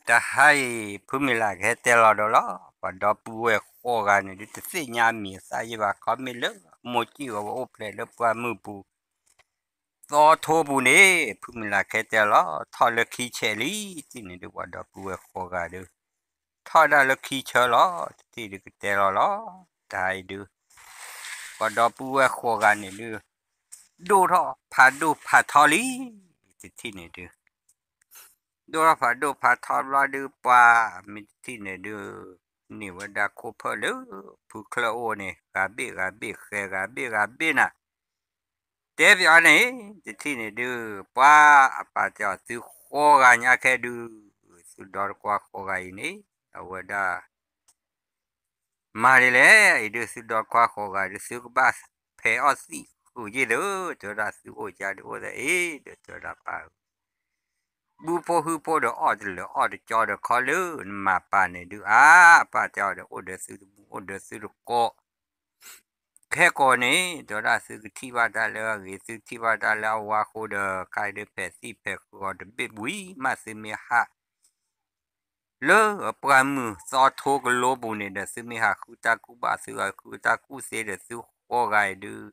တဟါအံၤ ဖုမုၢ်လၢ်ကဟဲတဲလီၤဒီးလီၤ ပှၤဒီပုၢ်ဝဲၢ်ဃိးဂၤန့ၣ်ဒုး တသ့ၣ်ညါအမံၤအသၣ်ယဲၢ်ဘၣ် ခီမ့ၢ်လၢ မိၢ်ကံၣ်ဂီၤဝဲအိၣ်ဖျဲၣ်လၢပှၢ်မုၢ်ပူၤ သီထိပူၤန့ၣ် ဖုမုၢ်လၢ်ကဟဲတဲလီၤ ထီၣ်လၢခံဆဲးလံ တထံၣ်န့ၣ်ဒုး ပှၤဒီပုၢ်ဝဲၢ်ဃိးဂၤဒုး ထီၣ်ဒၣ်လၢခံဆဲးလီၤ တထံၣ်ဒုးကတဲလီၤလီၤ တဟါအံၤဒုး ပှၤဒီပုၢ်ဝဲၢ်ဃိးဂၤန့ၣ်ဒုး ဒိၣ်ထီၣ်ဖးဒိၣ်ဖးထီလံ တထံၣ်န့ၣ်ဒုး ဒိၣ်ထီၣ်ဖးဒိၣ်ဖးထီဘျီဒုး ပှၤမ့ၢ်တထံၣ်န့ၣ်ဒုး န့ၢ်ဝဲဒၣ်ခိၣ်ဖၢၣ်လၢ ဖုချၢၣ်အိၣ်န့ၣ် ဂၤဘ့ၣ်ဂၤဘ့ၣ် ဃဲဂၤဘ့ၣ်ဂၤဘ့ၣ်နၤ တဲပယီၤန့ၣ် တထံၣ်န့ၣ်ဒုး ပှၤအပၢ်တဲအီၤ သုဃိးဂၤညါခဲဒုး သုဒီတခွါဃိးဂၤအံၤန့ၣ် အဝဲဒၣ် မၤဒ်လဲၣ် အံၤဒုးသုဒီတခွါဃိးဂၤဒုး သုကဘၣ်ဖဲးအီၣ်သံၣ်ဃုာ်ယ့ၢ်လၢ တဲဝဲဒၣ်သုအိၣ်ကါဒုးအိၣ်သးအ့ၣ် ဒီးတဲဝဲဒၣ်ပၢ်ဧၢ ဘုဖိဟုဖိဒီးအီၣ်တလၢာ်အီၣ်တကၠီဒီးခီလၢနမၤပၢ်န့ၣ်ဒုး အါ အပၢ်တဲအီၤဒီး အိၣ်ဒီးသုတမူ အိၣ်ဒီးသုတကိး ခဲကိာ်န့ၣ် တဲဝဲဒၣ်သုကထံၣ်ဘၣ်တၢ်လၢအဂ့ၤ သုထံၣ်ဘၣ်တၢ်လၢအဝါအဃိဒီး ခါအံၤဒုးဖဲးသံၣ်ဖဲးဃုာ်အီၤတဘ့ၣ်ဝံၤ မ့ၢ်သုမ့ၢ်ဟး လၢပှၢ်မုၢ်သီထိကလိပူၤန့ၣ်ဒီး သုမ့ၢ်ဟးဃုတၢ်ကူၣ်ဘၣ် သုဟးဃုတၢ်ကူၣ်သ့ဒီး သုဃိးဂၤအံၤဒုး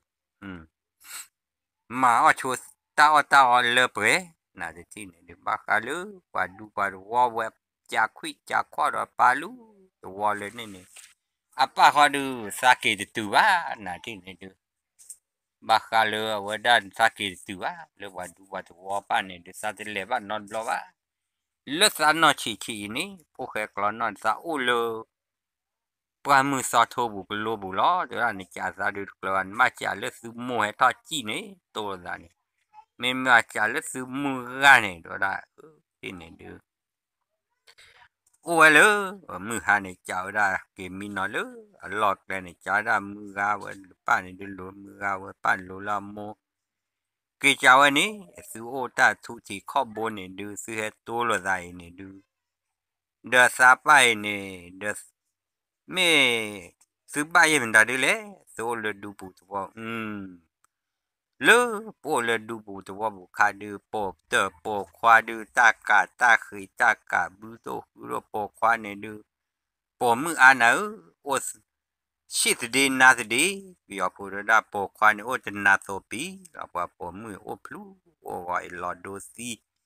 မၤအီၣ်ဆိတၢ်အီၣ်တၢ်အီလၢပှဲၤ နတထံၣ်န့ၣ်ဒုး ဘၣ်ဃးလၢပှၤဒူပှၤသဝီဝဲ ကးခွံၣ်ကးခီၣ်ဒီးပၢ်လူၤသဝီလၢန့ၣ်န့ၣ် အပၢ်ဃီဒုး သးက့ၤတတုၤဘၣ် နတထံၣ်န့ၣ်ဒုး ဘၣ်ဃးလၢအဝဲဒၣ်သးက့ၤတတုၤဘၣ် လၢပှၤဒူပှၤသဝီဘၣ်န့ၣ်ဒုး သးတလဲၤဘၣ်နီတဘျီဘၣ် လၢသးနီၢ်ဆံးဆံးအံၤန့ၣ် ဖိၣ်ဃဲကျီနီၢ်န့ၣ် သးအိၣ်လၢ ပှၢ်မုၢ်သီထိပူၤကလိပူၤလီၤ တဲဝဲဒၣ် နကးသးဒုးတကျၢၤဘၣ် နဘၣ်ကးလၢသုမိၢ်ဟဲထီၣ်စံၣ်န့ၣ် တိၢ်လိာ်သးန့ၣ် မ့မ့ၢ်ကးလၢသုမုၢ်ဂၤန့ၣ် တဲဝဲဒၣ် တထံၣ်န့ၣ်ဒုး အိၣ်ဝဲလၢ မုၢ်ဟါန့ၣ် ကးဝဲဒၣ်က့ၤမံနီၤလၢ အလီၢ်ကျဲန့ၣ် ကးဝဲဒၣ်မုၢ်ဂၤဝဲ ပၢ်န့ၣ်ဒုးလိၤမုၢ်ဂၤဝဲ ပၢ်န့ၣ်လိၤလၢအမိၢ် က့ၤကးဝဲန့ၣ် သုအိၣ်တၢ်ထူထံးခီၣ်ဘိန့ၣ်ဒုး သုဟဲတိၢ်လိာ်သးအံၤန့ၣ်ဒုး ဒီးသးပၢ်အံၤန့ၣ် ဒီး မ့ၢ်သုဘၣ်ယဲၢ်မတၤဒုးလဲၣ် သုအိၣ်လၢဒူပူၤသဝီ လၢပအိၣ်လၢဒူပူၤသဝီပူၤခါဒုး ပိာ်တၢၢ်ပိာ်ခွါဒုး တၢ်ကးတၢ်ဃံးတၢ်ကးဘုတိၢ်ဃုတိၢ်ပိာ်ခွါန့ၣ်ဒုး ပိာ်မုၣ်အါနၤဧၢ အိၣ်ဆံၣ်သဒ့နါသဒ့ ပယီၤဖိတဲဝဲဒၣ်ပိာ်ခွါန့ၣ် အိၣ်တနၤသိးပံၤ ပှၤပိာ်မုၣ်အိၣ်ဖျူအိၣ်ဂီၤအံၤ လီၤဒိသံ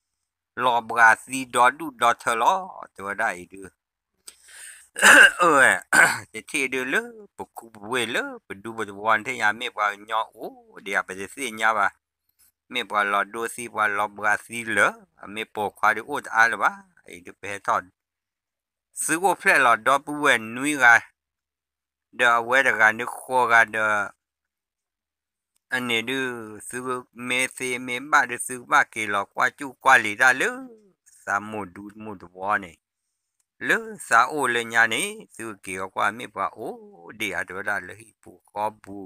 လီၤဘှးသံဒီဒူၣ်ဒီထၢလီၤ တဲဝဲဒၣ်အံၤဒုး အၢ တထံၣ်ဒုးလၢပခူပဝ့ၢ်လၢပဒူပသဝီန့ၣ် ထံၣ်ညါမ့ၢ်ပှၤကညီအိၣ်ဒံးဧါ ပတသ့ၣ်ညါဘၣ် မ့ၢ်ပှၤလီၤဒိသံ ပှၤလီၤဘှးသံလၢာ် မ့ၢ်ပိာ်ခွါဒုးအိၣ်တအါလၢၤဘၣ် အံၤဒုးပဟဲထီၣ် သုအိၣ်ဖျဲၣ်လီၤဒီပုၢ်ဝဲၢ်နွံဂၤ ဒီးအဝဲတဂၤန့ၣ်ဃိးဂၤဒီး အန့ၣ်ဒုး သုမ့ၢ်သ့မ့ၢ်ဘၣ်ဒုး သုကဘၣ်က့ၤလီၤကွၢ်ကူၣ်ကွၢ်လံၤတၢ်လၢ သးမိၢ်ဒူမိၢ်သဝီန့ၣ် လၢသးအိၣ်လၢညါန့ၣ် သုကက့ၤကွၢ်မ့ၢ်ပှၤအိၣ်ဒံးဧါ တဲဝဲဒၣ်လၢဟံၣ်ပူၤဃီပူၤ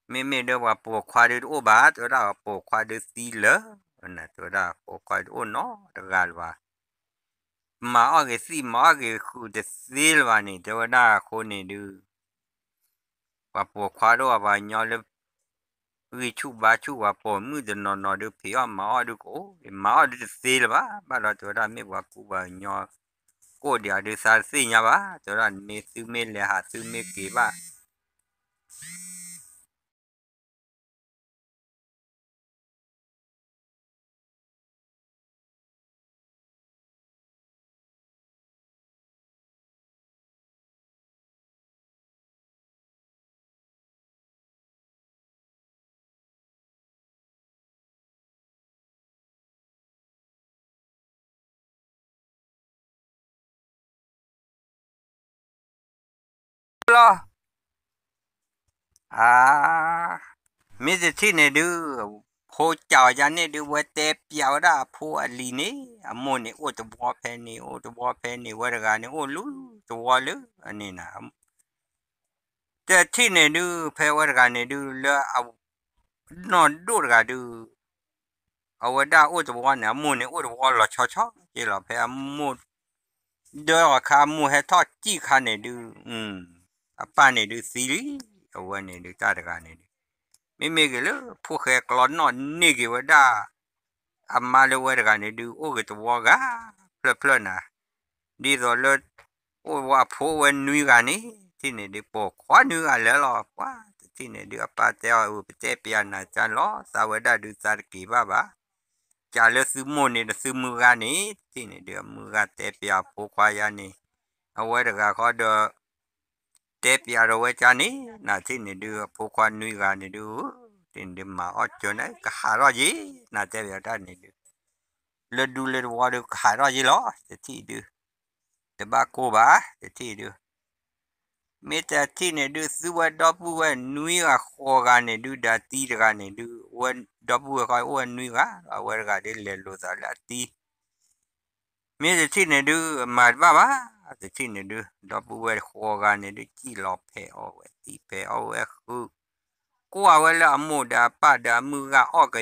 မ့မ့ၢ်ဒီးပှၤပိာ်ခွါဒုးတအိၣ်ဘၣ် တဲဝဲဒၣ်ပှၤပိာ်ခွါဒုးသံလၢာ် တဲဝဲဒၣ်ပိာ်ခွါဒုးတအိၣ်နီတဂၤလၢၤဘၣ် မၤအီၣ်က့ၤသံၣ်မၤအီၣ်က့ၤဃုာ်တသ့လၢၤဘၣ်န့ၣ် တဲဝဲဒၣ်အဃိန့ၣ်ဒုး ပှၤပိာ်ခွါဒိၣ်ပှၤကညီလၢ ဂံၢ်ဆူၣ်ဘါဆူၣ်ပှၤပိာ်မုၣ်တနီၤနီၤဒုး ဖံးအီၣ်မၤအီၣ်ဒုးကအိၣ် မၤအီၣ်ဒုးတသ့လၢၤဘၣ် ဘၣ်ဒီးတဲဝဲဒၣ်မ့ၢ်ပှၤကူပှၤကညီ ကအိၣ်ဒံးဧါဒုးသးတသ့ၣ်ညါဘၣ် တဲဝဲဒၣ် မ့ၢ်သုမ့ၢ်လဲၤဟးသုမ့ၢ်က့ၤဘၣ် လီၤ အါ မ့ၢ်တထံၣ်န့ၣ်ဒုး ဖိစံးအီၤယၤန့ၣ်ဒုး ဝဲတဲပျးဝဲဒၣ်အဖိအလံၤန့ၣ် အမိၢ်န့ၣ်အိၣ်တဝီဖဲန့ၣ် အိၣ်တဝီဖဲန့ၣ် ဝဲတဂၤန့ၣ်အိၣ်လူၤတဝီလၢအန့ၣ်နၤ တထံၣ်န့ၣ်ဒုး ဖဲဝဲတဂၤန့ၣ်ဒုး လၢအ နီၢ်ဒိၣ်တဂၤဒုး အဝဲဒၣ်အိၣ်တဝီန့ၣ် အမိၢ်န့ၣ်အိၣ်တဝီလီၤဆီဆီက့လီၤ ဖဲအမိၢ် ဒၢအခါ မိၢ်ဟဲထီၣ်စံၣ်ခါန့ၣ်ဒုး, အပၢ်န့ၣ်ဒုးသံလံ, အဝဲန့ၣ်ဒုးတၢ်တဂၤန့ၣ်ဒုး, မ့မ့ၢ်ဂ့ၤလၢဖိၣ်ဃဲကျီနီၣ်န့ၢ်က့ၤဝဲဒၣ် အမါလၢဝဲတဂၤန့ၣ်ဒုး အိၣ်ဂ့ၤတဝီဂၤ ဖျၢၣ်ဖျၢၣ်နၤ, ဒ်သိးလၢ အိၣ်ဝဲအဖိအိၣ်ဝဲနွံဂၤန့ၣ် တထံၣ်န့ၣ်ဒုး ပိာ်ခွါနွံဂၤလၢာ်လီၤ. ပှၤတထံၣ်န့ၣ်ဒုး အပၢ်တဲအီၤ အပတဲပျးနၤတၢ်လီၤ, သးဝဲဒၣ်ဒုးသးတက့ၤဘၣ်ဘၣ် ကးလၢသုမိၢ်န့ၣ်ဒီးသုမုၢ်ဂၤန့ၣ် တထံၣ်န့ၣ်ဒုး အမုၢ်ဂၤတဲပျးအဖိခွါယၤန့ၣ်, အဝဲတဂၤဃီဒီး တဲပျးဒီးဝဲကါန့ၣ် နတထံၣ်န့ၣ်ဒုး အဖိခွါနွံဂၤန့ၣ်ဒုး, တထံၣ်န့ၣ်ဒုး မၤအီၣ်ကၠၢန့ၣ် ကဟးထီၣ်က့ၤ နတဲပျးတၢ်န့ၣ်ဒုး လၢဒူလၢတဝီဒုး ကဟးထီၣ်က့ၤလီၤ တထံၣ်ဒုး, တဘၣ်ကိၢ်ဘၣ် တထံၣ်ဒုး မ့ၢ်တထံၣ်န့ၣ်ဒုး သုဝဲဒီပုၢ်ဝဲၢ်နွံဂၤဃိးဂၤန့ၣ်ဒုး ဒီးအတံၤတဂၤန့ၣ်ဒုး ဝဲဒီပုၢ်ဝဲၢ်ဃီအိၣ်ဝဲနွံဂၤ, အဝဲတဂၤဒုးလဲၤလိာ်သးလၢအတံၤ, မ့ၢ်တထံၣ်န့ၣ်ဒုး မၤတဘၣ်ဘၣ်, တထံၣ်န့ၣ်ဒုး ဒီပုၢ်ဝဲၢ်ဃိးဂၤန့ၣ်ဒုး စံၣ်လီၤဖဲးအီၣ်ဝဲသံး ဖဲးအီၣ်ဝဲဃုာ်, ကွၢ်ဝဲလၢအမိၢ်ဒီးအပၢ်ဒီးအမုၢ်ဂၤအီၣ်က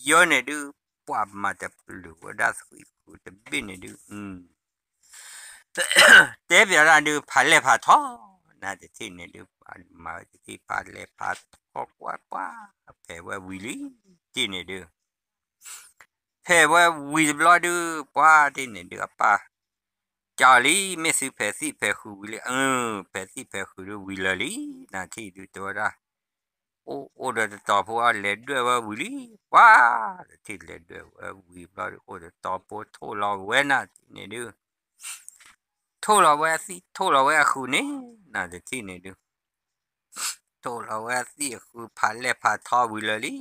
ယၢန့ၣ်ဒုး ပှၤမၤတပျုာ်ဝဲဒၣ်သွံၣ်ခုတဘ့ၣ်န့ၣ်ဒုး တဲပျးတၢ်ဒုး ဖးလဲၢ်ဖးထီ, နတထံၣ်န့ၣ်ဒုး မၤဝဲတထံၣ်ဖးလဲၢ်ဖးထီကွၢ်ကွၢ်, ဖဲးဝဲဝံၤလံ, တထံၣ်န့ၣ်ဒုး ဖဲးဝဲဝံၤတဘျီဒုး ပှၤတထံၣ်န့ၣ်ဒုး အပၢ် ကးလံ မ့ၢ်သုဖဲးသံၣ်ဖဲးဃုာ်ဝံၤလံ, အၢ ဖဲးသံၣ်ဖဲးဃုာ်ဒုးဝံၤလၢာ်လံ, နတထံၣ်ဒုးတဲဝဲဒၣ် အိၣ်အိၣ်ဒီးတတီၤဖိအလဲၤဒွဲၣ်ဝဲဝံၤလံ, ပှၤ တထံၣ်လဲၤဒွဲၣ်ဝဲဝံၤဘျီဒုး အိၣ်တတီၤဖိထိၣ်လီၤဝဲ နတထံၣ်န့ၣ်ဒုး ထိၣ်လီၤဝဲအသံၣ် ထိၣ်လီၤဝဲအဃုာ်န့ၣ် နတထံၣ်န့ၣ်ဒုး ထိၣ်လီၤဝဲအသံၣ်အဃုာ် ဖးလဲၢ်ဖးထီဝံၤလၢာ်လံ,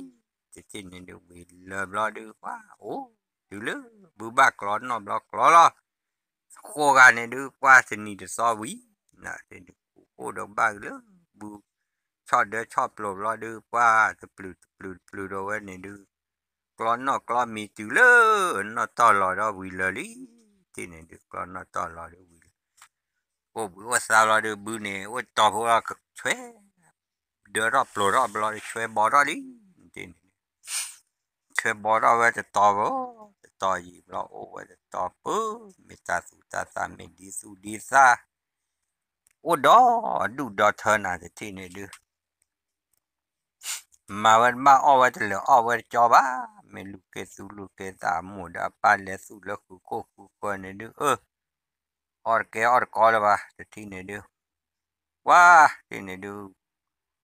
တထံၣ်န့ၣ်ဒုး ဝံၤလၢာ်ဘျီဒုး ပှၤအိၣ်တုၤလၢ ဘုဘၣ်ကျီနီၣ်ဘျီကျီလီၤ, ဃိးဂၤန့ၣ်ဒုး ပှၤတနံၤတသီဝံၤ နတထံၣ်န့ၣ်ဒုး အိၣ်ဒီးဘၣ်က့ၤလၢ ဘု ဆီၣ်ဒၢဆီၣ်ပျိၤဘျီဒုး ပှၤတပျုာ်တပျုာ်တပျုာ်ဒီးဝဲန့ၣ်ဒုး ကျီနီၣ်ကျီမံၤတုၤလၢ နီၣ်တီၢ်လီၤဒီးဝံၤလၢာ်လံ, တထံၣ်န့ၣ်ဒုး ကျီနီၣ်တီၢ်လီၤဒုးဝံၤလၢာ် အိၣ်ဘှံးအိၣ်သါဘျီဒုး ဘုန့ၣ် အိၣ်တီၤဖိလီၤ ဆွဲ ဒၢထီၣ်ပျိၤထီၣ်ဘျီဒုး ဆွဲဘီထီၣ်လံ, တထံၣ်န့ၣ်ဒုး ဆွဲဘီထီၣ်ဝဲတတီၤဖိ တတီၤယံာ်ဘျီ အိၣ်ဝဲတတီၤပၢ မ့ၢ်တၢ်သူၣ်တၢ်သး မ့ၢ်ဒ်သူၣ်ဒ်သး အိၣ်ဒီးဒူၣ်ဒီးထၢနၤ တထံၣ်န့ၣ်ဒုး မၤဝဲတဘၣ်အီၣ်ဝဲတလၢာ်အီၣ်ဝဲတကၠီဘၣ်, မ့ၢ်လူၤက့ၤသူၣ်လူၤက့ၤသး အမိၢ်ဒီးအပၢ်လဲၤသူၣ်လၢဃုာ်ခိၣ်ဃုာ်ဃၢၤန့ၣ်ဒုး အၢ အီၣ်တကဲအီၣ်တကီလၢၤဘၣ် တထံၣ်န့ၣ်ဒုး ပှၤတထံၣ်န့ၣ်ဒုး ကူး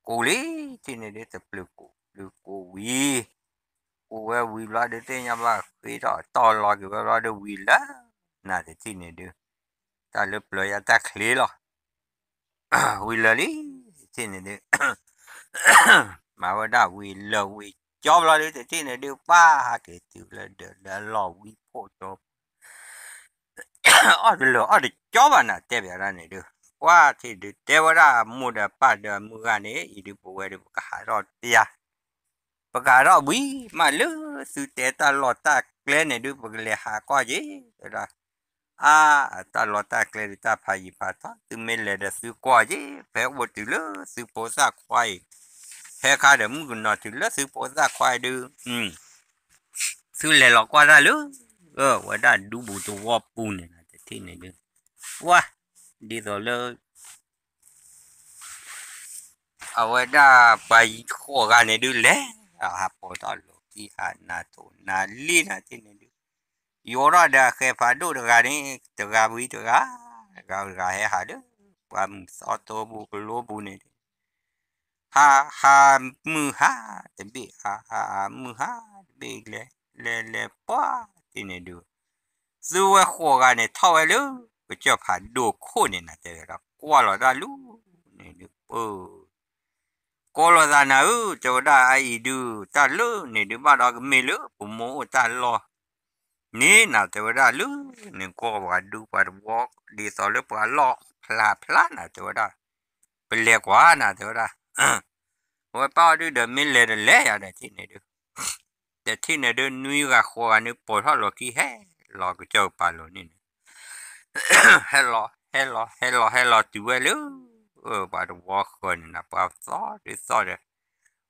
လံ တထံၣ်န့ၣ်ဒုး တပျုာ်ကူး ပျုာ်ကူးဝံၤ ကူးဝဲဝံၤဘျီဒုး သ့ၣ်ညါဘၣ်ဃ့ထီၣ်တီၢ်လီၤက့ၤဝဲဘျီဒုးဝံၤလၢာ် နတထံၣ်န့ၣ်ဒုး တၢ်လၢပျၢၤယါတၢ်ချ့လီၤ ဝံၤလၢာ်လံ တထံၣ်န့ၣ်ဒုး မၤဝဲဒၣ်ဝံၤလၢာ်ဝံၤကၠီဘျီဒုး တထံၣ်န့ၣ်ဒုး ပှၤဟးက့ၤတုၤလၢဒၢးလၢအလီၢ်ဝံၤဖှိၣ်ကၠီ အီၣ်တလၢာ်အီၣ်တကၠီဘၣ်နၤ တဲဘၣ်ဒၣ်န့ၣ်ဒုး ပှၤတထံၣ်ဒုး တဲဝဲဒၣ်အမိၢ်ဒီးအပၢ်ဒီးအမုၢ်ဂၤန့ၣ် အံၤဒုးပဝဲဒုး ပကဟးထီၣ်ပျၢ် ပကဟးထီၣ်ဝံၤမးလၢသုတဲတၢ်လီၢ်တၢ်ကျဲန့ၣ်ဒုး ပကလဲၤဟးကွၢ်က့ၤ တဲဝဲဒၣ် အါ တၢ်လီၢ်တၢ်ကျဲဒုး တၢ်ဖးယံၤဖးထီ သုမ့ၢ်လဲၤဒီးသုကွၢ်က့ၤ ဖဲအိၣ်တုၤလၢသုဖိသၣ်ခွါအံၤ ဖဲခါဒီးမုၣ်ကနီၤတုၤလၢသုဖိသၣ်ခွါအံၤဒုး သုလဲၤလီၤကွၢ်တၢ်လၢ ဝဲဒၣ်ဒူပူၤသဝီပူၤန့ၣ် တထံၣ်န့ၣ်ဒုး ပှၤ ဒ်သိးလၢ အဝဲဒၣ်ပှၤဃိးဂၤန့ၣ်ဒုးလဲၤ ဟးပိာ်ထီၣ်လီၤခံ ဟးနၤထိးနၤလံနၤတထံၣ်န့ၣ်ဒုး ယိးထီၣ်ဒီးအဃဲၤဖးဒိၣ်တဂၤန့ၣ် တဂၤဝံၤတဂၤ တဂၤဝံၤတဂၤဟဲဟးဒီး ပှၤမုၢ်သီတိပူၤကလိပူၤန့ၣ် ဟးဟးမုၢ်ဟါတဘ့ၣ် ဟးဟးမုၢ်ဟါတဘ့ၣ် လဲၤလဲၤလဲၤပှၤတထံၣ်န့ၣ်ဒုး သုဝဲဃိးဂၤန့ၣ် ထီၣ်ဝဲလၢ ကစၢၢ်ဖးဒိၣ်ခိၣ်န့ၣ်နၤ တဲဝဲဒၣ် ကွၢ်လီၤတၢ်လၢ န့ၣ်ဒုး ပၢ ကိးလိာ်သးနၤဧၢ တဲဝဲဒၣ် အအံၤဒုး တၢ်လၢန့ၣ်ဒုး ဘၣ်ဒီးကမ့ၢ်လၢပမိၢ်အိၣ်တၢ်လီၢ် န့ၣ်နၤ တဲဝဲဒၣ်လၢ န့ၣ်ကွၢ်ပှၤဒူပှၤသဝီ ဒ်သိးလၢပှၤလီၢ်ဖျါဖျါနၤ တဲဝဲဒၣ် ပလဲၤကွၢ်နၤ တဲဝဲဒၣ် အဝဲပၢ်အီၤဒုးဒီး မ့ၢ်လဲၤဒီးလဲၤယၤဒီး တထံၣ်န့ၣ်ဒုး တထံၣ်န့ၣ်ဒုး နွံဂၤဃိးဂၤန့ၣ် ပိာ်ထီၣ်လီၤခံ ဟဲလီၤကစၢၢ်ကပၤလိၤန့ၣ်န့ၣ် ဟဲလီၤ ဟဲလီၤ ဟဲလီၤ ဟဲလီၤတုၤဝဲလၢ ပှၤသဝီဃၢၤန့ၣ်နၤ ပှၤသီဒုးသီဒီး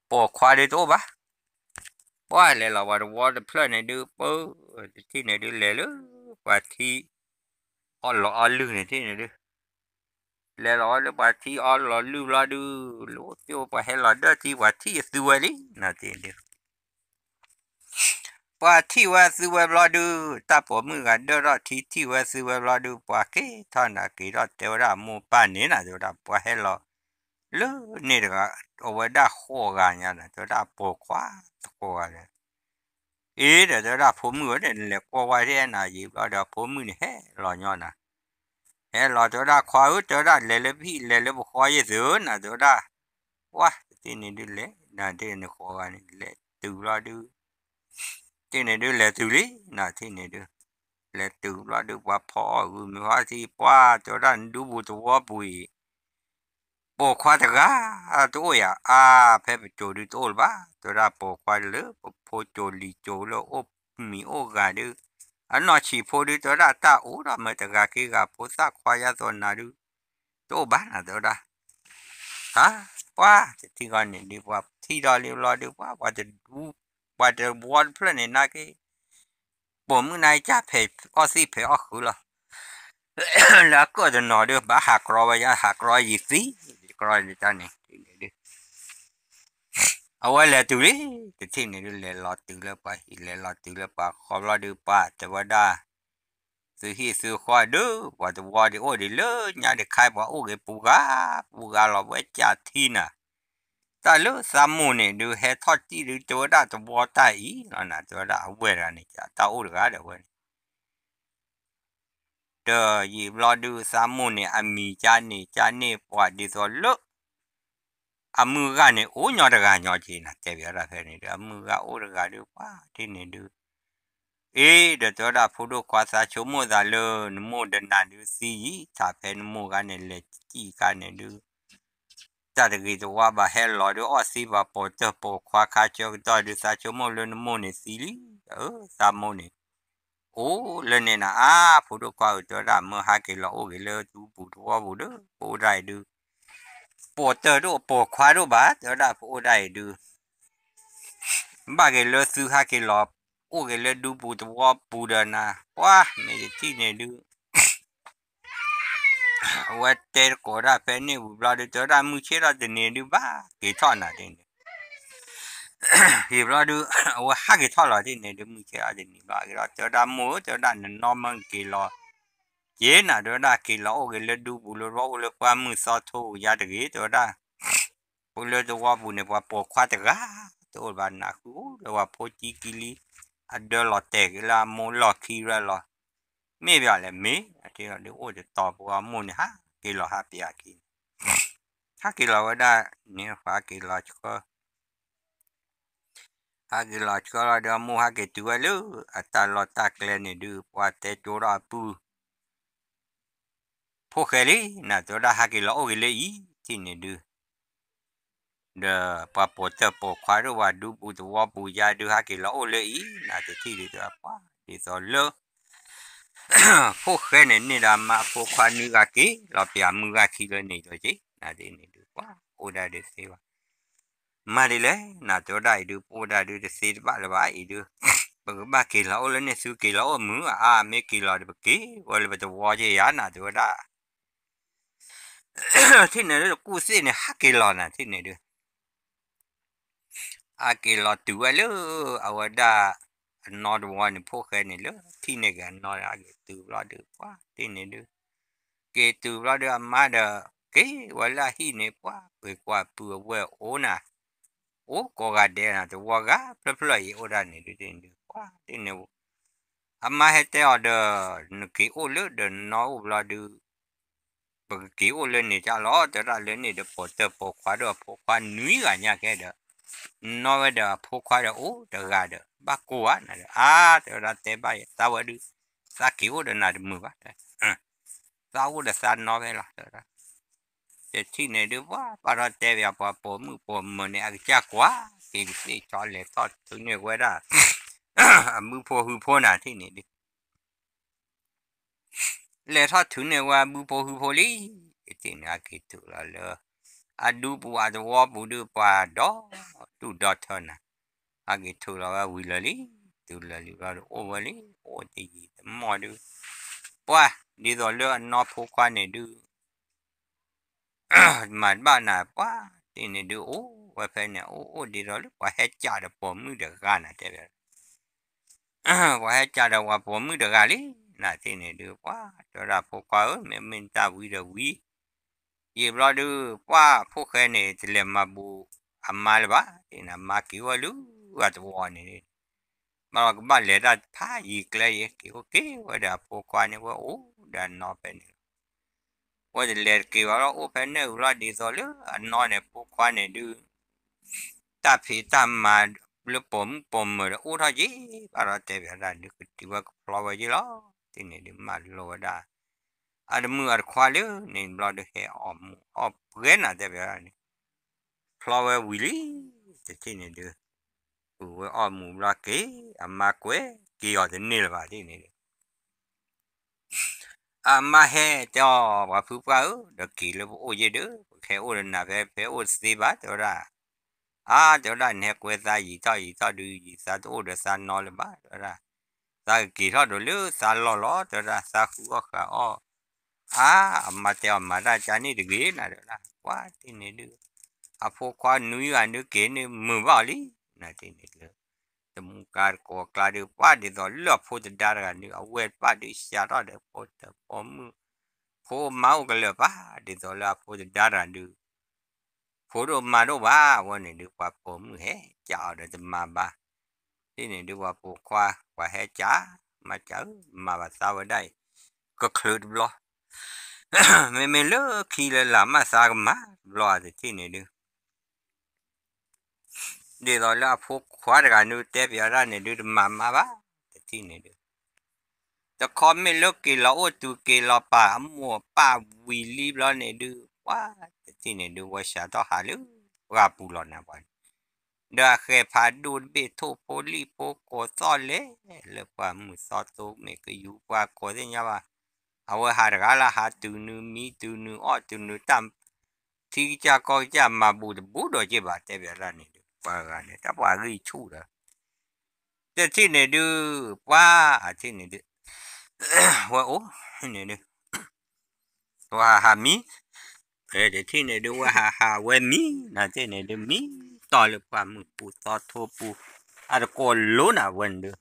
ပိာ်ခွါဒုးတအိၣ်ဘၣ် ပှၤလဲၤလီၤပှၤသဝီတဖျၢၣ်န့ၣ်ဒုး ပၢ တထံၣ်န့ၣ်ဒုး လဲၤလၢ ပှၤထံ အီၣ်လီၤအီလုၢ်န့ၣ်ထံၣ်န့ၣ်ဒုး, လဲၤလီၤဝဲလၢပှၤထံအီၣ်လီၤလုၢ်ဘျီဒုး, လၢအိၣ်သ့ၣ်အိၣ်ပှၤဟဲလီၤဒၢထံပှၤထံၣ်အသုဝဲလံ နၤထံၣ်န့ၣ်ဒုး ပှၤထံၣ်ဝဲသုဝဲဘျီဒုး, တၢ်ပိာ်မုၣ်ဂၤဒၢထီၣ်ထံထံၣ်ဝဲသုဝဲဘျီဒုး, ပှၤက့ၤထီၣ်နၤက့ၤထီၣ်တဲဝဲဒၣ်အမိၢ်ပၢ်န့ၣ်နၤ တဲဝဲဒၣ်ပှၤဟဲလီၤ လၢန့ၣ်တဂၤ, အဝဲဒၣ်ဃိးဂၤညါနၤ တဲဝဲဒၣ်ပိာ်ခွါသကိးဂၤလဲၣ်, အ့ဒီးတဲဝဲဒၣ်ဖိမုၣ်ဝဲန့ၣ် လဲၤကွၢ်ဝဲထဲနၤယံာ်ဘျီဒီး ဖိမုၣ်န့ၣ်ဟဲလီၤညီနၤ, ဟဲလီၤတဲဝဲဒၣ်ခွါဧၢ တဲဝဲဒၣ်လဲၤလၢပဟံၣ်လဲၤလၢပဃီယဲၢ်သုဧၢနၤ တဲဝဲဒၣ်, ပှၤတထံၣ်န့ၣ်ဒုးလဲၤ နၤတထံၣ်န့ၣ်ဃိးဂၤန့ၣ် လဲၤတုၤဘျီဒုး ထံၣ်န့ၣ်ဒုးလဲၤတုၤလံ နၤထံၣ်န့ၣ်ဒုး, လဲၤတုၤဘျီဒုး ပှၤဖီအီၣ်ဂုာ်မ့ၢ်ဖီထံ ပှၤတဲဝဲဒၣ်နဒူပူၤသဝီပူၤအံၤ, ပိာ်ခွါတဂၤတအိၣ်ယၤ, အါဖဲပစိၤဒုးတအိၣ်လၢၤဘၣ်, တဲဝဲဒၣ်ပိာ်ခွါလၢပဖိစိၤလံၤစိၤလၢအိၣ်မံၤအိၣ်ဂၤဒုး, အနီၢ်ဆံးဖိဒုး တဲဝဲဒၣ်တၢ်အိၣ်ဒီးမ့ၢ်တဂၤခံဂၤ ဖိသၣ်ခွါယါသိးနၤဒုး, တအိၣ်ဘၣ်နၤ တဲဝဲဒၣ် ဟါ, ပှၤတထံၣ်ဃီန့ၣ်ဒုး ပှၤထံၣ်ထီၣ်လံဘျီဒုး ပှၤ ပှၤတဒူ, ပှၤတဝီတဖျၢၣ်န့ၣ်နာ်က့, ပိာ်မုၣ်နာ်က့ ကၢ်ဖဲးအီၣ်သံၣ်ဖဲးအီၣ်ဃုာ်လီၤ, လၢအကၢၣ်တနီၤဒုး ဘၣ်ဟးကြီဝဲယါ ဟးကြီယံာ်သံ, ကြီန့ၣ်တၢ်န့ၣ်ဒုး အဝဲလဲၤတုၤလံ, တထံၣ်န့ၣ်ဒုး လဲၤလီၤတုၤလၢပှၤဟံၣ် လဲၤလီၤတုၤလၢပှၤဃီဘျီဒုး ပှၤတဲဝဲဒၣ် သုဟံၣ်သုဃီဒုး ပှၤတဝီဒံးအိၣ်ဒံးလၢညါဒံးခါ ပှၤအိၣ်ဂ့ၤပူၤဂၤ, ပူၤဂၤလီၤဝဲကၢ်ထံနၤ, တၢ်လၢသးမိၢ်န့ၣ်ဒုး ဟဲထီၣ်တံၢ်ဒုး တဲဝဲဒၣ်တဝီတၢ်အံၤလီၤနၤ တဲဝဲဒၣ်အဝဲၢ်တဂၤန့ၣ် တၢ်အိၣ်တဂၤဒီးဝဲန့ၣ် ဒီးယံာ်ဘျီဒုး သးမိၢ်န့ၣ် အမံၤကၢ်န့ၣ် ကၢ်န့ၣ် ပှၤဒ်သိးလၢ အမုၢ်ဂၤန့ၣ် အိၣ်ညီတဂၤညီက့ၤနၤ တဲဘၣ်ဒၣ်ဖဲန့ၣ်ဒုး အမုၢ်ဂၤအိၣ်တဂၤဒုး ပှၤထံၣ်န့ၣ်ဒုး အ့ ဒီးတဲဝဲဒၣ်ဖိဒိၣ်ခွါ သးဆိကမိၣ်သးလၢ နမိၢ်ဒီးနၤဒုးသံယံာ် ထးဖဲနမိၢ်ဂၤန့ၣ် လဲၤစံၣ်ခါန့ၣ်ဒုး တၢ်တဂ့ၤတဝါဘၣ်ဟဲလီၤဒုး အီၣ်သံဘၣ်ပိာ်တၢၢ်ပိာ်ခွါခါဆၢကတီၢ်ဒုး သးဆိကမိၣ်လၢနမိၢ်န့ၣ်သံလံ, အၢ သးမိၢ်န့ၣ် အိၣ်လၢန့ၣ်နၤ အါ ဖိဒိၣ်ခွါဧၢ တဲဝဲဒၣ် မၢဟးက့ၤလီၤအိၣ်က့ၤလၢဒူပူၤသဝီပူၤဒီး ပအိၣ်ဒၣ်အံၤဒုး ပိာ်တၢၢ်ဒိၣ်ပိာ်ခွါဒိၣ်ဘၣ် တဲဝဲဒၣ် ပအိၣ်ဒၣ်အံၤဒုး ဘၣ်က့ၤလၢသုဟးက့ၤလီၤ အိၣ်က့ၤလၢဒူပူၤသဝီပူၤဒီးနၤ ပှၤမ့ၢ်ယထံၣ်န့ၣ်ဒုး အဝဲတဲတကိးဒၣ်ဖဲန့ၣ်ဝံၤဘျီဒုး တဲဝဲဒၣ်မုၢ်ဆ့ၣ်ထီၣ်တနံၤဒုး ဘၣ်က့ၤထီၣ်နၤဒ်န့ၣ် ယံာ်ဘျီဒုး အဝဲဟးက့ၤထီၣ်လီၤဒ်န့ၣ်ဒုး မုၢ်ဆ့ၣ်ထီၣ်တနံၤဘျီက့ၤထီၣ် တဲဝဲဒၣ်မိၢ်ဧၢ တဲဝဲဒၣ်နနီၢ်မၢက့ၤလီၤ က့ၤနၤ တဲဝဲဒၣ်က့ၤလီၤအိၣ်က့ၤလၢဒူပူၤလၢသဝီပူၤလၢပှၢ်မုၢ်သီထိယါတဂ့ၤ တဲဝဲဒၣ် ပှၤလၢသဝီပူၤန့ၣ် ပှၤပိာ်ခွါတဂၤ တအိၣ်ဘၣ်နၤဃုအိၣ်လၢပှၤဖိကံကံလံ အဒၢလီၤတဲာ်က့ၤလၢအမိၢ်လီၢ်ခံရဲလီၤ မ့ၢ်ဘၣ်လဲၣ်မ့ၢ် အထံၣ်လီၤဒုးအိၣ်တတီၤ ပှၤအမိၢ်န့ၣ် ဟးက့ၤလီၤဟးပၠးက့ၤန့ၣ် ဟးက့ၤလီၤဝဲဒၣ်န့ၣ် ဟးက့ၤလီၤဆှၢ ဟးက့ၤလီၤဆှၢလီၤဒီး အမိၢ်ဟးက့ၤတုၤဝဲလၢ အတၢ်လီၢ်တၢ်ကျဲန့ၣ်ဒုး ပှၤတဲကၠိထီၣ်အပုၢ် ဖိၣ်ဃဲလံ နၤတဲဝဲဒၣ်ဟးက့ၤလီၤအိၣ်က့ၤလၢအံၤ ထံၣ်န့ၣ်ဒုး ဒီးပှၤပိာ်တၢၢ်ပိာ်ခွါဒိၣ် ပှၤဒူပူၤသဝီပူၤယါဒုး ဟးက့ၤလီၤအိၣ်လၢအံၤ နၤတထံၣ်ဒုး တဲပှၤဒ်သိးလၢ ဖိၣ်ဃဲန့ၣ်န့ၢ်ဒီးမါအဖိခွါနွံဂၤက့ၤ လီၤပၠးမုၢ်ဂၤခံလၢန့ၣ်ဒီးက့ၤ နၤဒ်န့ၣ်ဒုး ပှၤအိၣ်ဒၣ်ဒုးသ့ဘၣ် မၤဒ်လဲၣ် နၤတဲဝဲဒၣ်အံၤဒုး ပအိၣ်ဒၣ်ဒုးတသ့တဘၣ်လၢၤဘၣ် အံၤဒုး ပကဘၣ်က့ၤလီၤအိၣ်လၢန့ၣ် သုက့ၤလီၤအိၣ်မုာ် အါ မ့ၢ်က့ၤလီၤဒီးပက့ၤဝဲလၢပသဝီက့ၤယါ နၤတဲဝဲဒၣ် ထံၣ်န့ၣ်ဒုး တကူၣ်သ့ၣ်န့ၣ် ဟးက့ၤလီၤနၤ ထံၣ်န့ၣ်ဒုး ဟးက့ၤလီၤတုၤဝဲလၢ အဝဲဒၣ် အနီၢ်တဝီန့ၣ် ဖိၣ်ဃဲန့ၣ်လၢ ထံၣ်န့ၢ်က့ၤအနီၢ် ဟးက့ၤတုၤဘျီဒုး ပှၤထံၣ်န့ၣ်ဒုး က့ၤတုၤဘျီဒုး အမါဒီး က့ၤဝဲလၢအဟံၣ်န့ၣ် ပှၤကွၢ်ကွၢ်ပုၢ်အဝဲၢ်အိၣ်နၤ အိၣ်ကိးဂၤဒဲးနၤ တဝီဂၤဖျၢၣ်ဖျၢၣ်အံၤအိၣ်ဒၣ်န့ၣ်ဒုး ထံၣ်န့ၣ်ဒုး ပှၤထံၣ်န့ၣ် အမါဟဲတဲအီၤဒီး နက့ၤအိၣ်လၢဒီးနီၢ်အိၣ်ဘျီဒုး ပကက့ၤအိၣ်လၢန့ၣ်ကၢ်လီၤ တဲဝဲဒၣ်လၢန့ၣ်ဒီး ပိာ်တၢၢ်ပိာ်ခွါဒီးအဖိခွါနွံဂၤညါကဲဒီး နီၢ်ဝဲဒီးအဖိခွါဒီးအိၣ်တဂၤဒီး ဘၣ်ကိၢ်ဧါနၤဒီး အါ တဲဝဲဒၣ်တဲဘၣ်ယသးဝဲဒုး သးက့ၤအိၣ်ဒီးနၤတမုာ်ဘၣ် သးအိၣ်ဒီးသးနီၢ်ဝဲလီၤ တဲဝဲဒၣ် တထံၣ်န့ၣ်ဒုး ပှၤပာ်ထီၣ်တဲဘၣ်ပှၤပိာ်မုၣ်ပိာ်မၢၤန့ၣ် အကစၢ်ကွၢ်က့ၤကသ့ၣ်ဆီလဲၤထီၣ်ထုးန့ၢ်ဝဲဒၣ် အဘုဖိဟုဖိနၤထံၣ်န့ၣ်ဒုး လဲၤထီၣ်ထုးန့ၢ်ဝဲဘုဖိဟုဖိလံ ထံၣ်န့ၣ် ဟးက့ၤထုးလီၤလၢ အဒူပူၤအသဝီပူၤဒုး ပှၤဒီတူၢ်ဒီထၢနၤ ဟးက့ၤထုးလီၤဝဲဝံၤလၢာ်လံ တုၤလၢာ်လံဘျီဒုး အိၣ်ဝဲလံ အိၣ်တယံာ်တမီၢ်ဒုး ပှၤ ဒ်သိးလၢအနီၢ်ဖိခွါန့ၣ်ဒုး မၤတဘၣ်နၤ ပှၤတထံၣ်န့ၣ်ဒုး အိၣ်ဝဲဖဲန့ၣ် အိၣ်အိၣ်ဒ်သိးလၢ ပှၤဟဲကးဒီးပိာ်မုၣ်တဂၤနၤတဲဝဲ ပှၤဟဲကးဒီးပှၤပိာ်မုၣ်တဂၤလံ နၤတထံၣ်န့ၣ်ဒုး ပှၤတဲဝဲဒၣ်ဖိခွါဧၢ မ့ၢ်မ့ၢ်တၢ်ဝံဒီးဝံ ယံာ်ဘျီဒုး ပှၤဖိၣ်ဃဲန့ၣ် တလဲၤမၤဘူးအမါလၢၤဘၣ် တထံၣ်န့ၣ် အမါက့ၤဝဲလၢအသဝီန့ၣ် ဘၣ်လီၤကဘၣ်လဲၤတၢ်တဖၣ်ယံာ်ကျဲယံာ် က့ၤအိၣ်က့ၤဝဲဒီးအဖိခွါန့ၣ် ဝဲအိၣ်ဒီးအနီၢ်ဖဲန့ၣ်လီၤ. ဝဲတလဲၤတက့ၤဘၣ်လီၤ အိၣ်ဖဲန့ၣ်ဝံၤလီၤ ဒ်သိးလၢအနီၢ်န့ၣ် ဖိခွါန့ၣ်ဒုး တၢ်ဖံးတၢ်မၤလၢပိာ်မုၣ်ပိာ်မၢၤဒီးအိၣ်ထီၣ်က့ၤ ဘၣ်ဒီးတဲဘၣ်ဒၣ်ဒုး ကတုၤဝဲကဖျီဝဲက့ၤလီၤ တထံၣ်န့ၣ်ဒုး မၢလိဝဲဒၣ် အတမုာ်အတခွါလၢန့ၣ်ဘျီဒုး ဟဲအီၣ်မူးအီၣ်ပှဲၤနၤတဲဘၣ်ဒၣ်န့ၣ် ဖျီဝဲဝံၤလံ တထံၣ်န့ၣ်ဒုး ပုၢ်ဝဲအီၣ်မူးဘျီက့ၤ အမါကွဲက့ၤအီၤတန့ၢ်လၢၤဘၣ် တထံၣ်န့ၣ်ဒုး အမါဟဲတဲအီၤ ပှၤဖုပှၢ်ဧၢ ဒီးက့ၤလၢပအိၣ်ယဲၢ်ဒီး ပကဟဲအိၣ်ဒီးနၤဖဲ ဖဲအိၣ်တသ့ဘၣ် တဲဝဲဒၣ် အါ တဲဝဲဒၣ် နဟဲကွဲသးယံာ်ထီၣ်ယံာ်ထီၣ်ဒုး ယံာ်သးတအိၣ်ဒီးသးနီလၢၤဘၣ် တဲဝဲဒၣ် သးကက့ၤထီၣ်ဒိးလၢသးလီၢ်လီၤ တဲဝဲဒၣ် သးဃုအီၣ်ဃုအီၣ် အါ အမါတဲအီၤ မၤတၢ်ကန့ၣ်တဂ့ၤနၤ တဲဝဲဒၣ် ပှၤတထံၣ်န့ၣ်ဒုး အဖိခွါနွံဂၤဒုးက့ၤန့ၣ်မုာ်ဘၣ်အီၤလံ နၤတထံၣ်န့ၣ်ဒုး တမူကါတကိးကျါဒုး ပှၤဒ်သိးလၢအဖိတဒါတဂၤဒုး အဝဲၢ်တဖၣ်ဒုး စးထီၣ်ဒီးဖိတပိာ်မုၣ် ဖိမါအိၣ်ကလၢာ်ပၢ် ဒ်သိးလၢအဖိတဒါတဂၤဒုး ဖိဒိၣ်မါဒိၣ်ဘၣ် အဝဲန့ၣ်ဒုး ပှၤပိာ်မုၣ်ဟဲကးအီၤဒီးတမၤဘၣ် တထံၣ်န့ၣ်ဒုး ပှၤပိာ်ခွါ ပှၤဟဲကး မၤကးဧၢ မၤဘၣ်သးဝဲဒၣ်အံၤ ကချုးတဘျီ မ့မ့ၢ်လၢခံလၢလာ်မးသးကမၤတဘျီ တထံၣ်န့ၣ်ဒုး ဒ်သိးလၢအဖိခွါတဂၤဒုး တဲပၠးဒၣ်န့ၣ်ဒုး တမၤမၤဘၣ် တထံၣ်န့ၣ်ဒုး တခီမ့ၢ်လၢက့ၤလီၤအိၣ်တုၤက့ၤလီၤပာ်အမိၢ်အပၢ်ဝံၤလံဘျီန့ၣ်ဒုး ပှၤတထံၣ်န့ၣ်ဒုး ဝဲစးထီၣ်ဟးလၢပှၢ်ပူၤလီၤနၤပှၤန့ၣ် ဒီးအဃဲၤဖးဒိၣ်တဘ့ၣ်ထိၣ်ဖိလံၣ်ဖိကိးသီၣ်လဲၤ လၢပှၢ်မုၢ်သီတိမ့ၢ်ကယူၤပှၢ်ကိးသ့ၣ်ညါဘၣ် အဝဲဟးတဂၤလၢဟးတုၤနုၤမံတုၤနုၤအီၣ်တုၤနုၤတၢ် ထံကစၢ်ကီၢ်ကစၢ်မၤဘူးတဘူးဒီးက့ၤဘၣ် တဲပၠးဒၣ်န့ၣ်ဒုး ပှၤဂၤန့ၣ် တၢ်ပှၤဂံၢ်ဆူၣ်ဒီး တထံၣ်န့ၣ်ဒုး ပှၤအထံၣ်န့ၣ်ဒုး ဝဲအိၣ်န့ၣ်ဒုး ဝဲဟးဟးမံ တထံၣ်န့ၣ်ဒုး ဝဲဟးဟးဝဲမံ နၤတထံၣ်န့ၣ်ဒုး မံတီၢ်လၢပှၢ်မုၢ်ပူၤသီထိပူၤ အတကိးလိနၤဝဲန့ၣ်ဒုး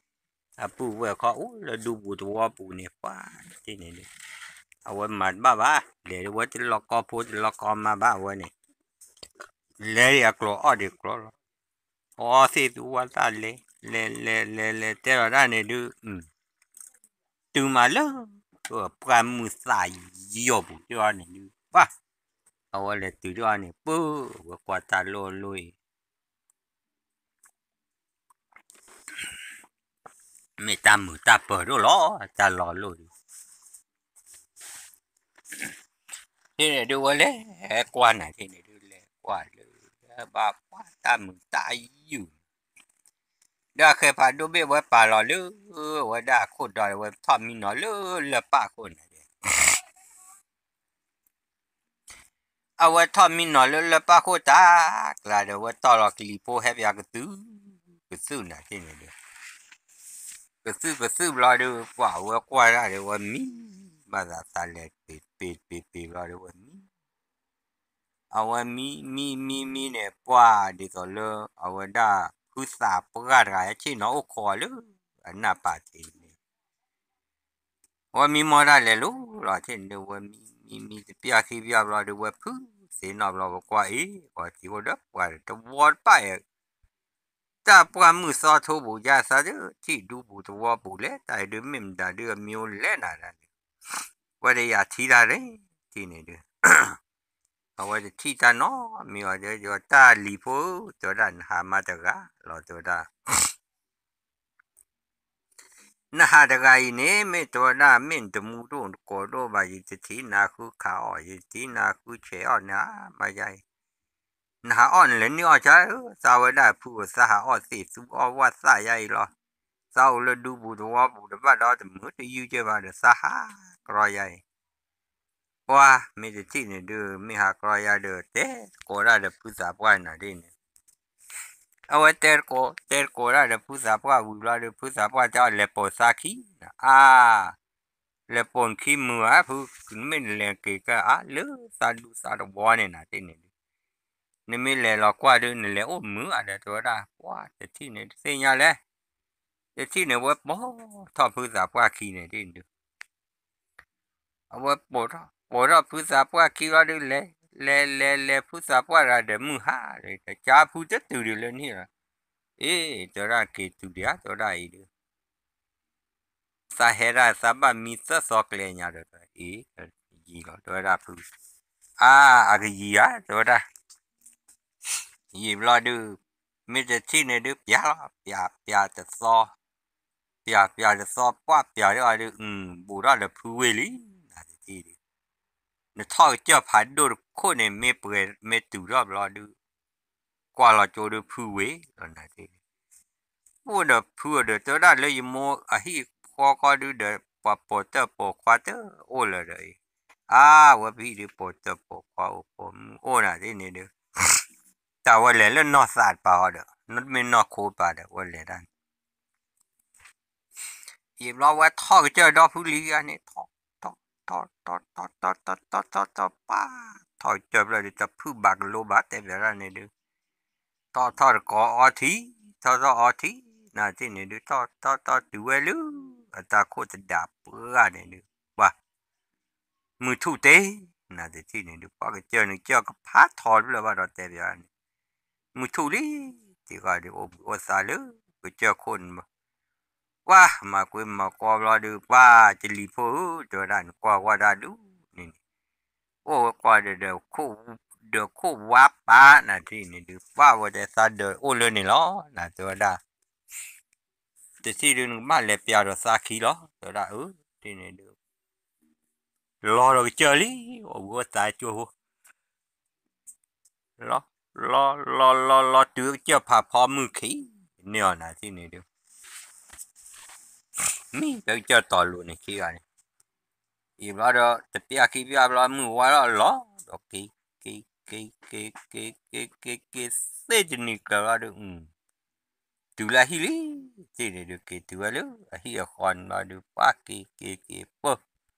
အပုၢ်ဝဲၢ်ခီအိၣ်လၢဒူပူၤသဝီပူၤန့ၣ် ပှၤတထံၣ်န့ၣ်ဒုး အဝဲမၤတဘၣ်ဘၣ် လဲၤဒုးဝဲတလီၤကီဖိတလီၤကီမၤဘၣ်အဝဲန့ၣ် လဲၤဒံးအကျိၤအီၣ်ဒံးကျိၤလီၤ အီသ့ၣ်သူဝဲသၣ်လဲၤ လဲၤလဲၤလဲၤလဲၤတဲလီၤဒၣ်န့ၣ်ဒုး တုၤမးလၢ ပှၢ်မုၢ်သးယီၤပူၤတအီၤန့ၣ်ဒုး ပှၤ အဝဲလဲၤတုၤတအီၤန့ၣ် ပၢ်ဝဲကွၢ်တၢ်လိၣ်လိၣ်အံၤ မ့ၢ်တၢ်မုာ်တၢ်ပၢၤဒိၣ်လီၤ တၢ်လီၤလိၣ်ဒုး တထံၣ်န့ၣ်ဒုး ဝဲလဲၤကွၢ်နၤ တထံၣ်န့ၣ်ဒုး လဲၤကွၢ်လၢ ဘၣ်ပှၤတၢ်မုာ်တၢ်ယုာ် ဒီးအဃဲၤဖးဒိၣ်ဘ့ၣ်ဝဲပာ်လီၤလၢ ဝဲဒၣ်အခိၣ်တီဒီးဝဲထီၣ်မံနီၤလၢလၢၢ်ပၢ်ခိၣ်န့ၣ် အဝဲထီၣ်မံနီၤလၢလၢၢ်ပၢ်ခိၣ်တၢ်ကျါဒီး ဝဲတီၢ်လီၤကလံၤဖိဟဲပၠးကသုၣ် ကသုၣ်နၤတထံၣ်န့ၣ်ဒုး ကသုၣ်ကသုၣ်ဘျီဒုး ပှၤဝဲကွၢ်ဒၣ်ဒီးဝဲမံ ဘၣ်သးသးလဲၤပ့ၤပ့ၤပ့ၤပ့ၤဘျီဒီးဝဲမံ အဝဲမံမံမံမံန့ၣ် ပှၤဒ်သိးလၢ အဝဲဒၣ်ဖုသးပှၢ်တဂၤ ဟဲဆ့ၣ်နီၤအိၣ်ခိးအီၤလၢ အနၢ်ပာ်ထံးန့ၣ် ဝဲမံမီၢ်တၢ်လဲၤလိၤလီၤ တထံၣ်န့ၣ်ဒုး ဝဲမံမံမံတပျၢ်ခံပျၢ်ဘျီဒုး ဝဲဖုသ့ၣ်နီၣ်ဘျီ ဝဲကွၢ်အ့ၣ် ပှၤထံၣ်အိၣ်ဒီးပှၤတဝီတပၣ်အံၤ တၢ်ပှၢ်မုၢ်သီထိပူၤ ယသးဒုးထံၣ်ဒူပူၤသဝီပူၤလဲၣ် တၢ်အံၤဒုးမ့ၢ်မတၤဒုးအမံၤအိၣ်လဲၣ်နၤဒၣ်န့ၣ် ဝဲတယာ်ထံတၢ်လဲၣ် တထံၣ်န့ၣ်ဒုး အဝဲတထံၣ်တၢ်နီတမံၤအီၤ တဲဝဲဒၣ်တၢ်လံၤဖိ တဲဝဲဒၣ်နဟးမးတဂၤလီၤ တဲဝဲဒၣ် နဟးတဂၤအံၤန့ၣ် မ့ၢ်တဲဝဲဒၣ် မ့ၢ်နတမူဒိၣ်နကိးဒိၣ်ဘၣ် ယတထံၣ်နၤဃုခးအီၣ် ယတထံၣ်နၤဃုဆဲးအီၣ်န့ၣ် မးယါအံၤ နဟးအီၣ်နလဲၤနုာ်အီၣ်ဆါဧၢ သးဝဲဒၣ်ဖုအိၣ်သးဟးအီၣ်သ့ၣ်သူအီၣ် ဝၣ်သးယါအံၤလီၤ. သးအိၣ်လၢဒူပူၤသဝီပူၤတဘၣ်ဒီး တမုာ်တယုၢ်ကဲဘၣ်ဒီး သးဟးကြီယါအံၤ ပှၤမ့ၢ်တထံၣ်န့ၣ်ဒုး မ့ၢ်ဟးကြီယါဒီး တဲသကိးဒၣ်ဒီးဖုသးပှၢ်နၤဒ်န့ၣ် အဝဲတဲသကိး တဲသကိးဒၣ်ဒီးဖုသးပှၢ်ဝံၤဘျီဒီး ဖုသးပှၢ်တဲအီၤလဲၤပိာ်သးခံ အါ လဲၤပိာ်နခံမုာ်ဧါ ဖု, နမ့ၢ်နလဲၤက့ၤကါအါ လၢသးဒူသးတဝီန့ၣ်နၤတထံၣ်န့ၣ်ဒုး, နမ့ၢ်လဲၤလီၤကွၢ်ဒုး နလဲၤအိၣ်မုာ်ဧါဒီး တဲဝဲဒၣ်, ပှၤတထံၣ်န့ၣ်တသ့ၣ်ညါလဲၣ်, တထံၣ်န့ၣ် အဝဲပိာ်ထီၣ်ဖုသးပှၢ်ခံန့ၣ်ဒုး အဝဲပိာ်ထီၣ် ပိာ်ထီၣ်ဖုသးပှၢ်ခံလီၤဒုး လဲၤ လဲၤ လဲၤ လဲၤ ဖုသးပှၢ်တဂၤဒီးမုၢ်ဟါဒီး ကၢ်ဖုတတုၤဒံးလၢနဟံၣ်လီၤ, အ့ တဲဝဲဒၣ်က့ၤတုၤဒံးဧါ တဲဝဲဒၣ်အံၤဒုး သးဟဲဒၣ်သးဘၣ်မံသၢသီကျဲညါဒီး အ့ ယံာ်လီၤ တဲဝဲဒၣ်ဖု, အါ အကယံာ်ဧါ တဲဝဲဒၣ် ယံာ်ဘျီဒုး မ့ၢ်တထံၣ်န့ၣ်ဒုး ပျးလီၤ ပျး ပျးတသီ, ပျး ပျးတသီ ပှၢ်ပျးဒ်အီၤဒုး ဘူးထီၣ်ဒီးဖုဝ့ၢ်လံ, နတထံၣ်ဒုး နထီၣ်ကစၢၢ်ဖးဒိၣ်တခိၣ်န့ၣ် မ့ၢ်ပှဲၤ မ့ၢ်တုၤထီၣ်ဘျီဒုး ကွၢ်လီၤကၠိဒုးဖုဝ့ၢ်လီၤ နတထံၣ်ဒုး အိၣ်ဒီးဖုအီၤဒီး တဲဝဲဒၣ်လၢယမိၢ်အဟံၣ်ဃီဃီဒုးဒီး ပှၤပိာ်တၢ်ပိာ်ခွါတအိၣ်လၢၤဒီးအံၤ, အါ ဝဲပဟံၣ်ဒုးပိာ်တၢ်ပိာ်ခွါအိၣ်ပိာ်မုၣ်အိၣ်နၤတထံၣ်န့ၣ်ဒုး တၢ်ဝဲလဲၤလၢနီၢ်သးတပၤအီၤဒီး နမ့ၢ်နီၢ်ခိပၤဒီး ဝဲလဲၤတၢ်န့ၣ် ယံာ်ဘျီဝဲထီၣ်ကစၢၢ်ဒီဖုလံဧါန့ၣ် ထီၣ် ထီၣ် ထီၣ် ထီၣ် ထီၣ် ထီၣ် ထီၣ် ထီၣ် ပၢ် ထီၣ်ကစၢၢ်ဖျၢၣ်ဒုး တဖုဘၣ်ကလိဘၣ် တဲဘၣ်ဒၣ်န့ၣ်ဒုး ထီၣ်ထီၣ်တကိးအီထံ, ထီၣ်ထီၣ်အီထံ, နၤတထံၣ်န့ၣ်ဒုး ထီၣ်ထီၣ်ထီၣ်တုၤဝဲလၢ အတၢ်ခိၣ်သဒါပှၢ်ဂၤန့ၣ်ဒုး ပှၤ မုၢ်ထူၣ်တ့ၢ်, နၤတထံၣ်န့ၣ်ဒုး ပှၤကစၢၢ်န့ၣ် ကစၢၢ်ကဖးထီတဖျၢၣ်ဘၣ်ဒီးတဲဘၣ်န့ၣ် မုၢ်ထူၣ်လံ, စ့ၢ်ကီးဒုးအိၣ်ဘှံးအိၣ်သါလၢ ကစၢၢ်ခိၣ်န့ၣ် ပှၤမၤကွံာ်မၤကီဘျီဒုး ပှၤကလံၤဖိဧၢ တဲဝဲဒၣ်န့ၣ် ကွၢ်ကွၢ်တၢ်ဒုးန့ၣ်န့ၣ် အိၣ်ဝဲကွၢ်ဒီး ဒီးခိၣ်ဝါပာ်နၤတထံၣ်န့ၣ်ဒုး ပှၤဝဲတဲသးဒီးအိၣ်လၢန့ၣ်လီၤ နၤတဲဝဲဒၣ် တထံၣ်ဒုးနကဘၣ်လဲၤပျးဒီးသးခံလီၤ တဲဝဲဒၣ်အၢ တထံၣ်န့ၣ်ဒုး လီၤဒီးကစၢၢ်လံ အိၣ်ဘှံးအိၣ်သါကၠိဖိ လီၤ လီၤ လီၤ လီၤ လီၤ တုၤကစၢၢ်ဖးဖီမုၢ်ခံ န့ၢ်အီၤနၤတထံၣ်န့ၣ်ဒုး မ့ၢ်ပကစၢၢ်တီၤလိၤန့ၣ်ခံဂၤန့ၣ် အံၤဘျီဒီး တပျၢ်ခံပျၢ်ဘျီမုၢ်ဝါထီၣ်လီၤ ဒီးက့ၤ က့ၤ က့ၤ က့ၤ က့ၤ က့ၤ က့ၤ က့ၤ သ့ၣ်တနံၤကျၢၤဘျီဒုး တုၤလၢအဟံၣ်လံ တထံၣ်န့ၣ်ဒုး က့ၤတုၤဝဲလၢအဟံၣ်အဃီန့ၣ်ဘျီဒုး ပှၤက့ၤက့ၤက့ၤပၢၢ်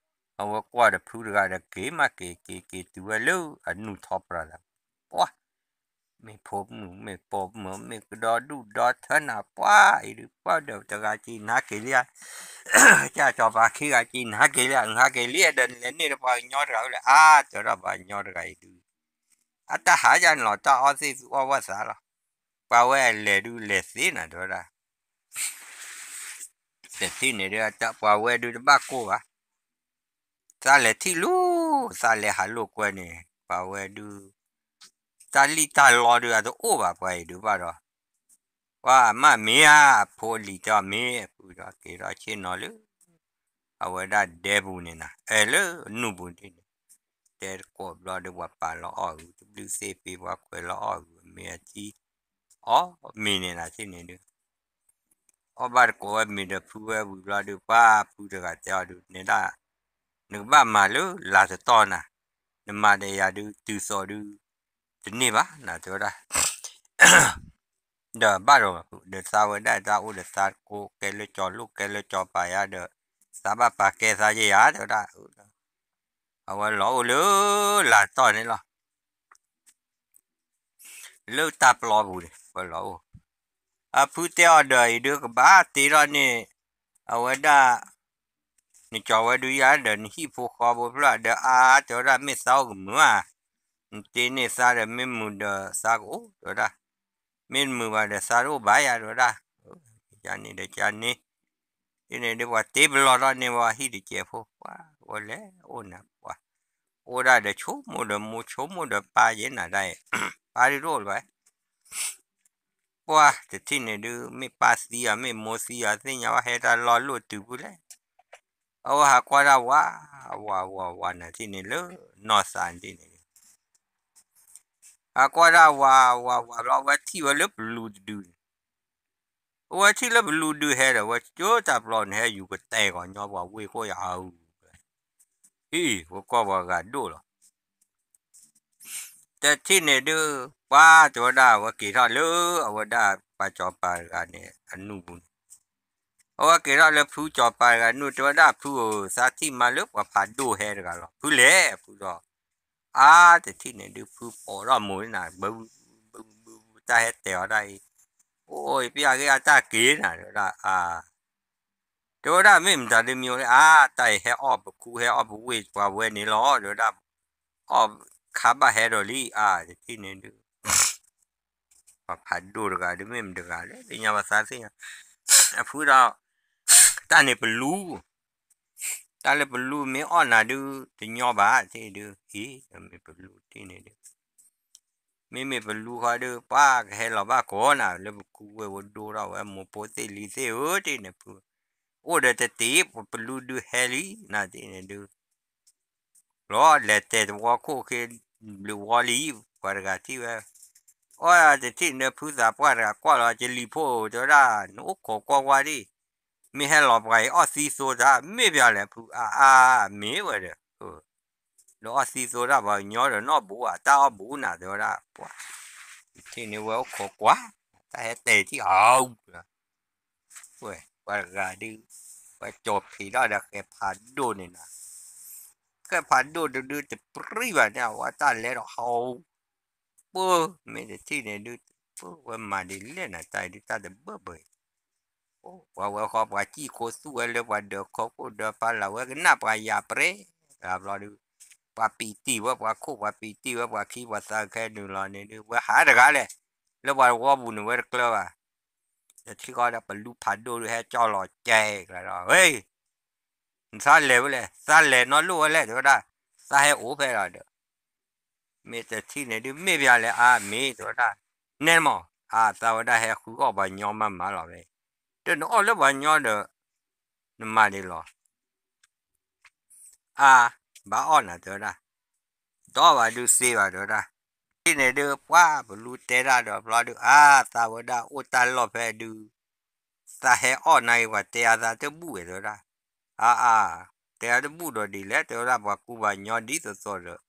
အဝဲကွၢ်ဒီးဖုတဂၤဒီးက့ၤမးက့ၤက့ၤက့ၤတုၤဝဲလၢအနူၢ်ထီပြးလၢ ပှၤ မ့ၢ်ဖိမုၣ်မ့ၢ်ပိာ်မုၣ် မ့ၢ်ကဒီဒူၣ်ဒီထၢနၤ ပှၤအံၤဒုး ပှၤဒီးတဂၤက့ၤနဟးက့ၤလံဧါ ကၢ်စီၤပၤခံဂၤက့ၤနဟးက့ၤလံဧါ နဟးက့ၤလံဒီး နလဲၤန့ၢ်ဒီးပှၤကညီတဂၤဝဲလဲၣ် အါ တဲဝဲဒၣ်ပှၤကညီတဂၤအံၤဒုး အတၢ်ဟးယါန့ၣ်လီၤ တၢ်အီသ့ၣ်သူအီၣ်ဘၣ်သးလီၤ ပှၤဝဲအလဲၤဒုးလဲၤသ့နၤတဲဝဲဒၣ် တထံၣ်န့ၣ်ဒုး ပှၤဝဲဒုးတဘၣ်ကိၢ်ဘၣ် သးလဲၤထံၣ်လိာ် သးလဲၤဟးလိာ်ကွဲန့ၣ် ပှၤဝဲဒုး တၢ်လံၣ်တၢ်လီဒုးအတအိၣ်ဘၣ်ပှၤအံၤဒုးဘၣ်ဒီး ပှၤအမၢ်မ့ၢ်ဧါ အဖိအလံၤတဲအီၤမ့ၢ် အပုၢ်ဒီးက့ၤထီၣ်ဆ့ၣ်နီၤလၢ အဝဲဒၣ်ဒဲပူၤန့ၣ်နၤ အဲၣ်လၢနူၢ်ပူၤန့ၣ် တဲတကိးဘျီဒုး ပှၤပာ်လီၤအီၣ်ဂုာ် တဘျုးသ့ၣ်ပ့ၤ ပှၤခွဲးလီၤအီၣ်ဂုာ် မ့ၢ်အထံ အီၣ်မ့ၤန့ၣ်နၤထံၣ်န့ၣ်ဒုး အီၣ်ဘၣ်တကိးဝဲမ့ၤဒီးဖုဝဲဝံၤဘျီဒုး ပှၤဖုတဂၤတဲအီၤဒုး နဲဒၣ် နကဘၣ်မၤလၢလၤတတီၢ်နၤ နမၤဒီးယၤဒုး တုၤသိးဒုး တန့ၢ်ဘၣ်နၤတဲဝဲဒၣ် ဒီးဘၣ်ဒီး ဒီးသးဝဲဒၣ်တၢ်အိၣ်ဒီးသးကိးကဲလၢကၠီၤလိၣ်ကဲလၢကၠီၤပၤယါဒီး သးဘၣ်ပာ်ကဲသးယဲယါတဲဝဲဒၣ် အဝဲလီၤအိၣ်လၢလၤတတီၢ်န့ၣ်လီၤ လၢတၢ်ပျီပူၤန့ၣ် ဝဲလီၤအိၣ် အဖုတဲအီၤဒီးအံၤဒုးကဘၣ်တ့ထီၣ်န့ၣ် အဝဲဒၣ် နကၠီၤဝဲဒုးယါဒီးနဟံၣ်ဖိဃီဖိဖျၢၣ်ဒီးအါတဲဝဲဒၣ် မ့ၢ်သးအိၣ်ကမုာ်ဧါ နတ့န့ၢ်သးဒီးမ့ၢ်မုာ်ဒီးသးကအိၣ်တဲဝဲဒၣ် မ့ၢ်တမုာ်ဘၣ်ဒီးသးတအိၣ်ဘၣ်ယါ တဲဝဲဒၣ် ကန့ၣ်ဒီးကန့ၣ် ဒ်န့ၣ်ဒုးပှၤတ့ပလီၢ်ထီၣ်န့ၢ်ဝဲဟံၣ်တစဲးဖိ ပှၤဝဲလဲၤအိၣ်နၤ ပှၤ အိၣ်ဒၣ်ဒီးဆိကမိၣ်ဒီးမိၢ်ဆိကမိၣ်ဒီးပၢ်ယဲနၤဒၣ်အံၤ ပၢ်ဒုးတအိၣ်လၢၤဘၣ် ပှၤတထံၣ်န့ၣ်ဒုး မ့ၢ်ပၢ်သံဧါ မ့ၢ်မိၢ်သံဧါ သ့ၣ်ညါဘၣ်ဟဲတၢ်လီၢ်လိၣ်တုၤဖုလဲၣ် အဝဲဟးကွၢ်ဒၣ်ဝး ဝး ဝး ဝး နၤထံၣ်န့ၣ်လၢ နီၢ်သးနထံၣ်န့ၣ် ဟးကွၢ်ဒၣ်ဝး ဝး ဝး ဘျီ အဝဲထံၣ်ဝဲလၢပလူတဒုန့ၣ် အဝဲထံၣ်လၢပလူဒုဟဲဒီး အဝဲကၠိတၢ်ပျီန့ၣ် ဟဲယူၤကတဲာ်ကီၤညီပှၤဝ့ၢ်ခိၣ်ယၤအူ အံၤ ဝဲကွၢ်ပှၤဂၤဒိၣ်လီၤ တထံၣ်န့ၣ်ဒုး ပှၤတဲဝဲဒၣ် အဝဲက့ၤထီၣ်လၢအဝဲဒၣ်ပှၤစီၤပၤတဂၤန့ၣ် အနူၢ်ပူၤန့ၣ် အဝဲက့ၤထီၣ်လၢဖုကၠီၤပၤတဂၤနုၢ် တဲဝဲဒၣ်ဖုဧၢ, သးထံၣ်မၤလၢပှၤဖးဒိၣ်ဟဲတဂၤလီၤ. ဖုလဲၣ်ဖုဒီး, အါ တထံၣ်န့ၣ်ဒုး ဖုပိာ်ထီၣ်မိၢ်န့ၣ်နၤ, ဘုဘုဘု တၢ်ဟဲတဲာ်အီၤဒၣ်အံၤ, အိၣ် ယပျၢ်က့ၤအတၢ်က့ၤနၤ တဲဝဲဒၣ်, အါ တဲဝဲဒၣ်မ့ၢ်မတၤဒုးမံၤလဲၣ်, အါ တၢ်အံၤဟဲအီၣ်ပခူ ဟဲအီၣ်ပဝ့ၢ်ပှၤဝဲန့ၣ်လီၤ တဲဝဲဒၣ်, အီၣ်ခါဘၣ်ဟဲဒီးလံ, အါ တထံၣ်န့ၣ်ဒုး ပှၤဖးဒိၣ်တဂၤဒုး မ့ၢ်မတဂၤလဲၣ် သ့ၣ်ညါဘၣ်သးသ့ၣ်ညါ, အဖုဒီး, တၢ်န့ၣ်ပလူ, တၢ်လၢပလူမ့ၢ်အီၣ်နၤဒုး တညီဘၣ် တထံၣ်ဒုး, အံၤ မ့ၢ်ပလူတထံၣ်န့ၣ်ဒုး မ့မ့ၢ်ပလူဃီဒုး ပှၤကဟဲလီၤဘၣ်ကိးနၤ လၢပခူဝ့ၢ်ဝဲဒိၣ်ထီၣ်ဝဲ မိၢ်ဖိသ့ၣ်လံၤသ့ၣ်ဧၢ တထံၣ်န့ၣ်ဖု, အိၣ်ဒီးတတ့ၢ် ပလူဒုးဟဲလံ နၤတထံၣ်န့ၣ်ဒုး လီၤ လဲၤတဲာ်တဝီခိၣ်ခ့ ဘျုးဝီလံ, ပှၤတဂၤထံၣ်ဝဲ, အီ တထံၣ်န့ၣ်ဖုသးပှၢ်တဂၤကွၢ်လီၤ ကလံၤဖိဧၢ တဲဝဲဒၣ် နအိၣ်ခိးကွၢ်ကွၢ်ဒံး, မ့ၢ်ဟဲလီၤပှၤအံၤအီၣ်သံသိတၢ် မ့ၢ်ပျၢ်လဲၣ်ဖု အါအါ မ့ၢ်ဝဲဒီး ဒီးအီၣ်သံသိတၢ်ပှၤကညီဒီးနီၢ်ဘူး အတၢ်အီၣ်ဘူးနၤ တဲဝဲဒၣ်, ပှၤ တထံၣ်န့ၣ်ဝဲအိၣ်ခိးကွၢ်, တၢ်ဟဲတဲာ်ထံၣ်အီၤ ဝဲ ပှၤတဂၤဒုး, ပှၤကၠီၤဖံးထီၣ်ဒီးဃဲးဖးဒိၣ်န့ၣ်နၤ, ဃဲးဖးဒိၣ်တဒုတပြံၣ်ဘၣ်န့ၣ် အဝဲတၢ်လဲၤဒီးဟီ, ပၢ် မ့ၢ်တထံၣ်န့ၣ်ဒုး, ပၢ်ဝဲမၤဒ်လဲၣ်နၤ တၢ်အံၤဒုးတၢ်တဘၢဘၢအံၤ, ပှၤဝဲဃီပှၤစံၣ်ခိသူၣ်ဝဲလၢပှၤဒၢးခီခိၣ်ဒၢးဖးလၢ်ဝဲကနၣ်ပှၤယၤပြဲ, ဘျီဒုး, ပှၤပံာ်တံၢ်ဝဲပှၤခိၣ်ပှၤပံာ်တံၢ်ဝဲပှၤခံပှၤသးခဲနုာ်လီၤန့ၣ်ဒုး ဝဲဟးတဂၤလဲၣ်, လၢပှၤတဝီပူၤန့ၣ်ဝဲတကျၢၤဘၣ် တထံၣ်ဃီဒီးပလူဖးဒိၣ်ဒုးဟဲကၠီလီၤကဲကျါဒီး ဟ့ၣ်, နသးလဲၤဝဲလဲၣ် သးလဲၤနီၢ်လိၣ်ဝဲလဲၣ် တဲဝဲဒၣ်, သးဟဲအိၣ်ဖဲလီၤဒီး, မ့ၢ်တထံၣ်န့ၣ်ဒုး မ့ၢ်ပျၢ်လဲၣ် အါမ့ၢ် တဲဝဲဒၣ်, နဲမး အါ သးဝဲဒၣ်ဟဲဃုအီၣ်ပှၤညီမးမးလီၤဝဲ, ဒီးနအီၣ်လၢပှၤညီဒီး, နမၤဒ်လီၤ အါ, ဘၣ်အီၣ်နၤ တဲဝဲဒၣ်, ဒီးဘၣ်ဒုးသ့ဘၣ် တဲဝဲဒၣ်, တထံၣ်န့ၣ်ဒုး ပှၤပလူတဲတၢ်ဒီးဘျီဒုး အါ သးဝဲဒၣ်အိၣ်တၢ်လီၢ်ဖဲဒုး, သးဟဲအီၣ်နၤအံၤပှၤတဲအသးတဘူၣ်ဝဲ တဲဝဲဒၣ်, အါအါ, တဲအသးတဘူၣ်ဒီးဒ်လဲၣ် တဲဝဲဒၣ် ပှၤကူပှၤညီဒ်သိးသိးဒီး,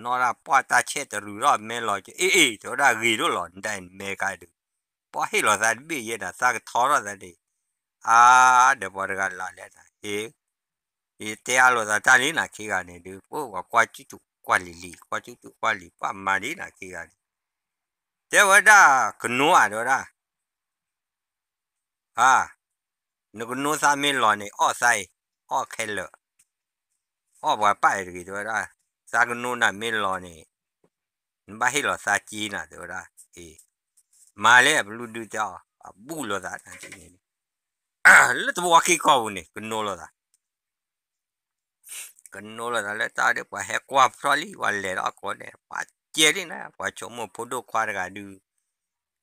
နီၢ်ဒၣ်ပှၢ်တၢ်ဆဲးတရုၤထီၣ်မဲလီၤက့ၤ အ့ၣ်အ့ၣ် တဲဝဲဒၣ်ဂ့ၤဒိၣ်လီၤ နတၢ်အံၤနမဲကါဒုး, ပှၤဟ့ၣ်လီၤသးတဘ့ၣ်ယဲဒၣ် သးကထီထီၣ်သးဒၣ် အါ, ဒီးပှၤတဂၤလၢ်လဲၣ်နၤ, ဟ့ၣ်, ယတဲအါလိာ်သးတၢ်လံနၤခံဂၤန့ၣ်ဒုး ပှၤကွၢ်ကၠူၣ်တူာ်ကွၢ်လံၤလံၤ ကွၢ်ကၠူၣ်တူာ်ကွၢ်လံၤ ပှၤမၤဒ်နၤခံဂၤန့ၣ်, တဲဝဲဒၣ်ကနိဧါ တဲဝဲဒၣ်, အါ, နကနိသးမ့ၢ်လီၤန့ၣ် အီၣ်သးအံၤ, အီၣ်ခဲလၢာ်, အီၣ်ပှၤပာ်အံၤတဂ့ၤ တဲဝဲဒၣ်, သးကနိနၤမ့ၢ်လီၤန့ၣ် နဘၣ်ဟ့ၣ်လီၤသးက့နၤ တဲဝဲဒၣ်, အ့ၣ်, မၤလဲၣ် ပလူဒုတဲအီၤ အဘူၣ်လိာ်သးနၤဒ်န့ၣ်, လၢသဝီခံကီၢ်ပူၤန့ၣ် ကနိလိာ်သး, ကနိလိာ်သးလၢတၢ်ဒုး ပှၤဟဲကွၢ်ဖျီၣ်လံ ပှၤလဲၤထီၣ်အကိးန့ၣ် ပှၤကဲလံနၤ ပှၤဆိကမိၣ်ဖိဒိၣ်ခွါတဂၤဒုး,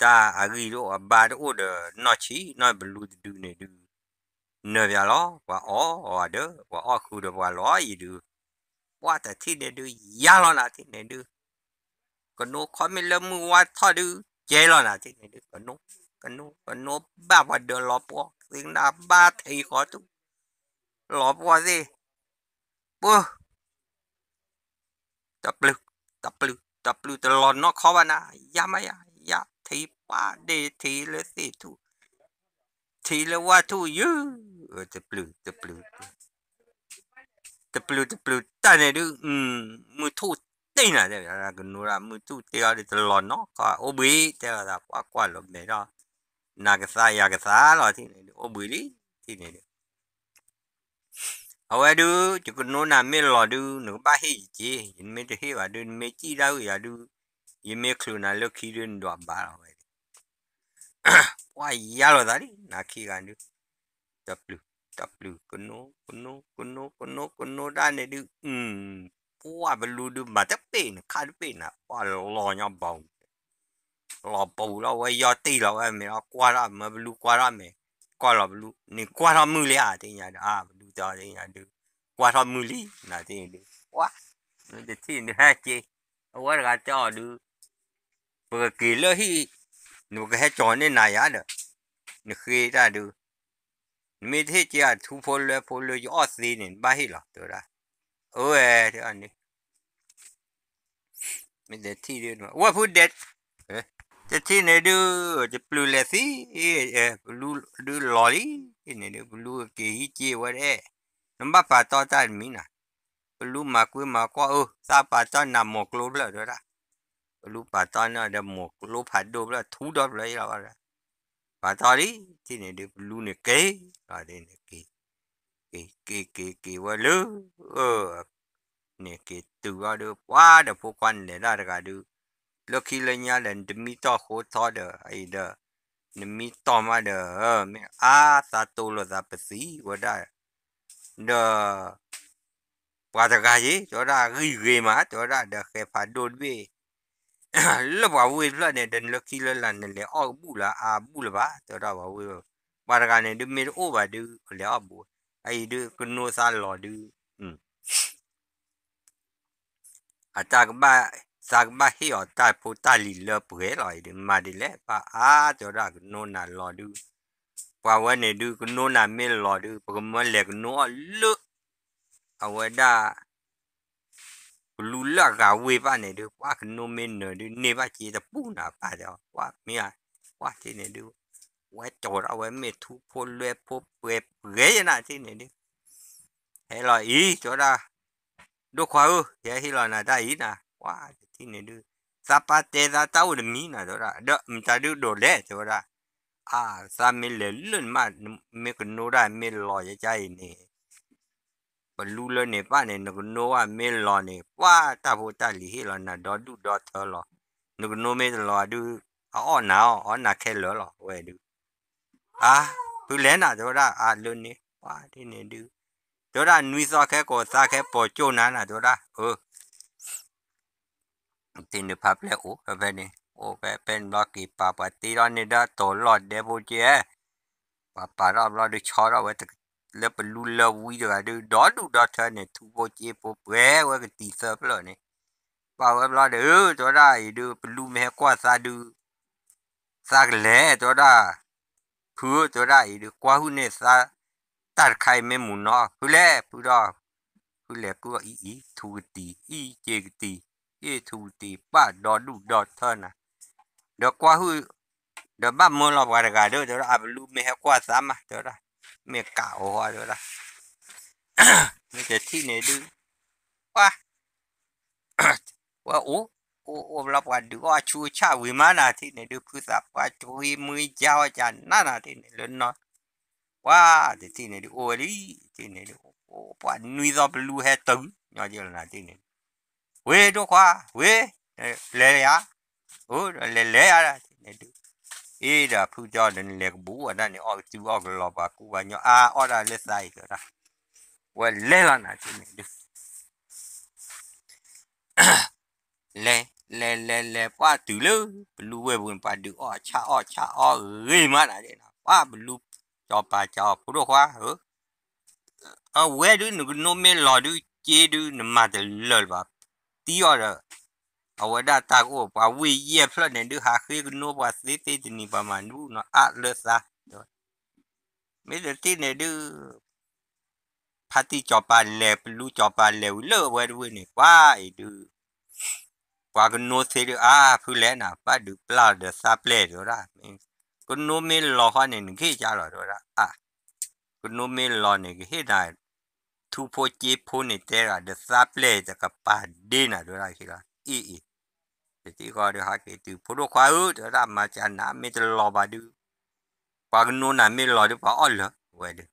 တၢ်အဂံၢ်တအိၣ်အဘါတအိၣ်ဒီးနီၢ်ဆံး နီၢ်ပလူတဒုန့ၣ်ဒုး, နၢၤပၢၢ်လီၤ ပှၤအီၣ်အီၤဒီး ပှၤအီၣ်ဃုာ်ဒီးပှၤလီၤအံၤဒုး, ပှၤတထံၣ်န့ၣ်ဒုး ယါလီၤနၤထံၣ်န့ၣ်ဒုး, ကနိခီမ့ၢ်လၢမုၢ်ဝါထီၣ်ဒုး ကဲလီၤနၤထံၣ်န့ၣ်ဒုး ကနိ, ကနိ, ကနိဘၣ်ပှၤဒၢးလီၤပှီၢ် သ့ၣ်ကနၣ်ဘၣ်ထံးဃီတူၣ်, လီၤပှီၢ်သ့ၣ်, ပှၤ တပျုၢ်, တပျုၢ်, တပျုၢ်တလီၤနီၢ်ခီဘၣ်နၤ, ယါမးယါ, ယါထံပှၢ်ဒ့ၣ်ထံလၢသ့ၣ်ထူၣ်, ထံလၢဝၣ်ထူၣ်ယုၢ်, တပျုၢ်, တပျုၢ်, တပျုၢ်တပျုၢ်တၢ်န့ၣ်ဒုး, မုၢ်ထူၣ်တ့ၢ်နၤ, ကနိဒၣ်မုၢ်ထူၣ်တ့ၢ်အီၤဒုးတလီၤနီၢ်ခီ, အိၣ်ဘှံးတဲလီၤသး ပှၤကွၢ်လီၤမဲာ်ထီၣ်, နၤကသါယၤကသါလီၤထံၣ်န့ၣ်ဒုး အိၣ်ဘှံးလံ, ထံၣ်န့ၣ်ဒုး အဝဲဒုး ယကနိနၤမ့ၢ်လီၤဒုး နကဘၣ်ဟ့ၣ်ယက့ၤ, ယမ့ၢ်တဟ့ၣ်ဘၣ်ဒုး နမ့ၢ်စံၣ်တၢ်ဂ့ၢ်ယၤဒုး, ယမ့ၢ်ချုးနၤလၢခံဒုး နဒွးဘၣ်လီၤဝဲ, ပှၤယါလိာ်သးလံ နၤခံဂၤဒုး, တပျုၢ်, တပျုၢ်, ကနိ, ကနိ, ကနိ, ကနိ, ကနိတၢ်န့ၣ်ဒုး, ပှၤပလူဒုး မၤတပ့ၢ်နခါတပ့ၢ်နၤ ပှၤလီၤညီဘီ လီၤပူၤလီၤဝဲ ယီၢ်တံၢ်လီၤဝဲမ့ၢ်လီၤ ကွၢ်ထီၣ်မ့ၢ်ပလူကွၢ်ထီၣ်မ့ၢ်, ကွၢ်လီၤပလူ နကွၢ်ထီၣ်မုၢ်လံဧါ သ့ၣ်ညါဒုး အါ ပလူတဲအီၤသ့ၣ်ညါဒုး, ကွၢ်ထီၣ်မုၢ်လံ နၤသ့ၣ်ညါဒုး, ပှၤ, နတထံၣ်နဟဲက့ၤ, အဝဲတဂၤတဲအီၤဒုး, ပကက့ၤလၢဟံၣ်, နကဟဲကၠီၤန့ၢ်နၤယၤဒီး, နဃ့တၢ်ဒုး, နမ့ၢ်တဟ့ၣ်က့ၤအထူဖိလွဲဖိလၢယအီၣ်သ့န့ၣ် နဘၣ်ဟ့ၣ်လီၤ တဲဝဲဒၣ်, အဝဲန့ၣ် မ့ၢ်တထံၣ်ဒုး ဝဲဖုဒဲး, တထံၣ်န့ၣ်ဒုး, တပျုၢ်လဲၤသံ, ပလူဒုးလီၤလံ, ထံၣ်န့ၣ်ဒုး ပလူက့ၤဟံးက့ၤဝဲဒၣ်, နဘၣ်ပာ်တီတၢ်တမံၤနၤ, ပလူမၤကွ့မၤကွီၢ်အၢ သးပာ်တီနၤမိၢ်ကျိဖျၢၣ်တဲဝဲဒၣ်, ပလူပာ်တီန့ၣ်ဒီးမိၢ်ကျိဖးဒိၣ်ဖျၢၣ် ထူဒီဖျၢၣ်လီၤဘၣ်, ပာ်တီလံ, ထံၣ်န့ၣ်ဒုး ပလူန့ၣ်က့ၤလီၤဒ်န့ၣ်က့ၤ က့ၤက့ၤက့ၤက့ၤဝဲလၢ န့ၣ်က့ၤတုၤလီၤဒုး ပှၤဒီးဖိခွါနလဲၤဒၣ်တဂၤဒုး, လၢခံလၢညါဒီး နတမံတီၢ်ဃိထီဒီး အအံၤဒီး နမံတီၢ်မးဒီး မ့ၢ်အါသးတိလိာ်သးပသံဝဲဒၣ်, ဒီး ပှၤတဂၤယ့ၤ တဲဝဲဒၣ် ဂံၢ်ဂ့ၤမး တဲဝဲဒၣ် ဒီးဃဲၤဖးဒိၣ်တဘ့ၣ် လၢပှၤဝ့ၢ်တဖျၢၣ်န့ၣ် ဒီးလၢခံလၢလာ် နလဲၤအီၣ်ကဘူၣ်လၢအါဘူၣ်လၢၤဘၣ် တဲဝဲဒၣ်ပှၤဝ့ၢ်, ပှၤတဂၤန့ၣ်ဒုး မ့ၢ်တအိၣ်ဘၣ်ဒုး လဲၤအီၣ်ဘူး, အအံၤဒုး ကနိသးလီၤဒုး အတၢ်ကဘၣ်, သးကဘၣ်ဟ့ၣ်အီၤတၢ်ဖိတၢ်လံၤလၢပှဲၤလီၤအံၤဒုး မၤဒ်လဲၣ် ပှၤအါ တဲဝဲဒၣ် ကနိနၤလီၤဒုး, ပှၤဝဲန့ၣ်ဒုး ကနိနၤမ့ၢ်လီၤဒုး ပကမၢလဲၤကနိအီၣ်လၢ အဝဲဒၣ် ပလူလၢအဂၤဝ့ၢ်ဘၣ်န့ၣ်ဒုး ပှၤကနိမ့ၢ်နၢၤဒုး န့ၢ်ဘၣ်က့တပူၤနၤ ပၢ်တဲအီၤ ပှၤမ့ၢ်ဧါ, ပှၤထံၣ်န့ၣ်ဒုး ဝဲကၠီၤဒၣ်ဝဲမ့ၢ်ထူဖိလွဲဖိပှဲၤပှဲၤယဲနၤထံၣ်န့ၣ်ဒုး ဟဲလီၤအံၤ တဲဝဲဒၣ် ဒိၣ်ခွါဧၢ ယဟဲဟ့ၣ်လီၤနၤတၢ်အံၤနၤ, ပှၤတထံၣ်န့ၣ်ဒုး သးပာ်တဲသးတၢ်အိၣ်တမံၤနၤ တဲဝဲဒၣ် ဒီးမတၤဒုးဒိးလဲၣ် တဲဝဲဒၣ်, အါ သးမ့ၢ်လဲၤလၢနမး မ့ၢ်ကနိဒၣ်မ့ၢ်လီၤယကါအံၤန့ၣ် ပလူလၢန့ၣ်ပၣ်န့ၣ် နကနိဘၣ်မ့ၢ်လီၤန့ၣ် ပှၤတၢ်ဖိတၢ်လံၤဟ့ၣ်လီၤနၤဒီဒူၣ်ဒီထၢလီၤ, နကနိမ့ၢ်တလီၤဒုး အအီၣ်နၤအီၣ် အီၣ်နၤခဲလၢာ်လီၤ အဝဲဒုး အါ ဖုလဲၣ်နၤ တဲဝဲဒၣ် အါလၢန့ၣ် ပှၤထံၣ်န့ၣ်ဒုး တဲဝဲဒၣ် နွံသီခဲကိးသးခဲပိာ်ကၠိၣ်နၤနၤ တဲဝဲဒၣ် အၢ တထံၣ်န့ၣ်ဖးပျဲၢ်အိၣ်ဖဲဖဲန့ၣ် အိၣ်ဖဲဖဲန့ၣ်ဘျီက့ၤပာ်ပှၤတ့ထီၣ်န့ၢ်ဒီးတိၤလီၢ်ဒဲဖိက့, ပှၤပာ်ထီၣ်ဘျီဒုးဆီထီၣ်ဝဲ လၢပလူလၢဝံတဂၤဒုး ဒီဒူၣ်ဒီထၢန့ၣ် ထူဖိက့ဖိပှဲၤဝဲကတံၤသၢဖျၢၣ်န့ၣ်, ပာ်ဝဲဘျီဒီး တဲဝဲဒၣ်အံၤဒုး ပလူမ့ၢ်ဟဲကွၢ်သးဒုး သးကလဲၤ တဲဝဲဒၣ်, ဖုဧၢ တဲဝဲဒၣ်အံၤဒုး ကွၢ်ဟုၣ်န့ၢ်သး တၢ်တခါအံၤမ့ၢ်မုာ်နီၤ ဖုလဲၣ် ဖုဒီး ဖုလဲၤကုၢ်အံၤအံၤ ထူကတံၤ အံၤက့ၤကတံၤ အ့ၣ်ထူကတံၤ ပၢ်ဒီဒူၣ်ဒီထၢနၤ, ဒီးကွၢ်ဟုၣ် ဒီးဘၣ်မၢလီၤပှၤတဂၤဒီး တဲဝဲဒၣ် အပလူမ့ၢ်ဟဲကွၢ်သးမး တဲဝဲဒၣ်, မ့ၢ်ကးအီၤ တဲဝဲဒၣ်, မ့ၢ်တထံၣ်န့ၣ်ဒုး ပှၤ ဝဲအိၣ် အိၣ်အိၣ်ဘျီပှၤဒုးအီၣ်ဆူအဆၣ်ဝံၤမးနၤ ထံၣ်န့ၣ်ဒုး ဖုသးပှၢ်ကၠီမွံကၠါအီၣ်ကၠးနးနၤ ထံၣ်န့ၣ်လၢနီၤ, ပှၤတထံၣ်န့ၣ်ဒုး အိၣ်ဝဲလံ ထံၣ်န့ၣ်ဒုး ပှၤနွံသီပလူဟဲတုၤညီက့လီၤနၤ ထံၣ်န့ၣ်ဒုး, ဝ့ၢ်ဒိၣ်ခွါ ဝ့ၢ် လဲၤလၢယၤ, အိၣ်ဒီးလဲၤလဲၤယၤဒၣ် ထံၣ်န့ၣ်ဒုး, အ့ဒီးဖုကၠီဒီးနလဲၤကဘူးဝဲဒၣ်န့ၣ် အီၣ်ကစုအီၣ်ကလီၤပှၤကူပှၤညီအါအီၣ်ဒၣ်လၢသးအံၤ တဲဝဲဒၣ်, ဝဲလဲၤလီၤနၤ ထံၣ်န့ၣ်ဒုး လဲၤ လဲၤ လဲၤ လဲၤ ပှၢ်တုၤလၢ ပလူဝ့ၢ်ပူၤန့ၣ် ပှၤဒုးအီၣ်ဆၣ်အီၣ်ဆၣ်အီၣ်ဂ့ၤမးနၤဒဲးနီၤ ပှၤပလူ ကၠီၤပၤကၠီၤ ဖိဒိၣ်ခွါဧၢ, အဝဲဒုး နကနိမ့ၢ်လီၤဒုး က့ဒုး နမၤတလၢာ်လၢၤဘၣ်, တံၢ်အီၤဒီး အဝဲဒၣ်တၢ်ကအိၣ် ပှၤဝ့ၢ်ယဲၢ်ဖျၢၣ်န့ၣ်ဒုး ဟးဃ့ကနိပှၤသ့သ့တနံၤ ပှၤမၤဒူၣ်နီၤ အါလၢသး မ့ၢ်တထံၣ်န့ၣ်ဒုး ဖါတံၢ်ကၠီၤပၤလဲၤ ပလူကၠီၤပၤလဲၤဝံၤလၢအဝဲတဝ့ၢ်န့ၣ် ပှၤအံၤဒုး ပှၤကနိသ့ဒုး အါ ဖုလဲၣ်နၤ ဘၣ်ဒုးပျၢ်ဒီးသးပျဲၢ် တဲဝဲဒၣ်, ကနိမ့ၢ်လီၤဃီန့ၣ် နကဟ့ၣ်ကၢ်လီၤ တဲဝဲဒၣ်, အါ ကနိမ့ၢ်လီၤန့ၣ် ကဟ့ၣ်နၤ ထူဖိက့ဖိန့ၣ် တဲဒၣ်ဒီးသးပျဲၢ်တကပၤဒ့နၤ တဲဝဲဒၣ်ခံလီၤ အ့ၣ်အ့ၣ် တထံၣ်ဃီဒုး ဟးက့ၤတုၤ ဖိဒိၣ်ခွါဧၢ တဲဝဲဒၣ် မၤကၢ်နၤ မ့ၢ်တလီၤဘၣ်ဒုး ပှၤကနိနၤမ့ၢ်လီၤဒုး ပှၤအီၣ်လၢာ်ဝဲဒုး,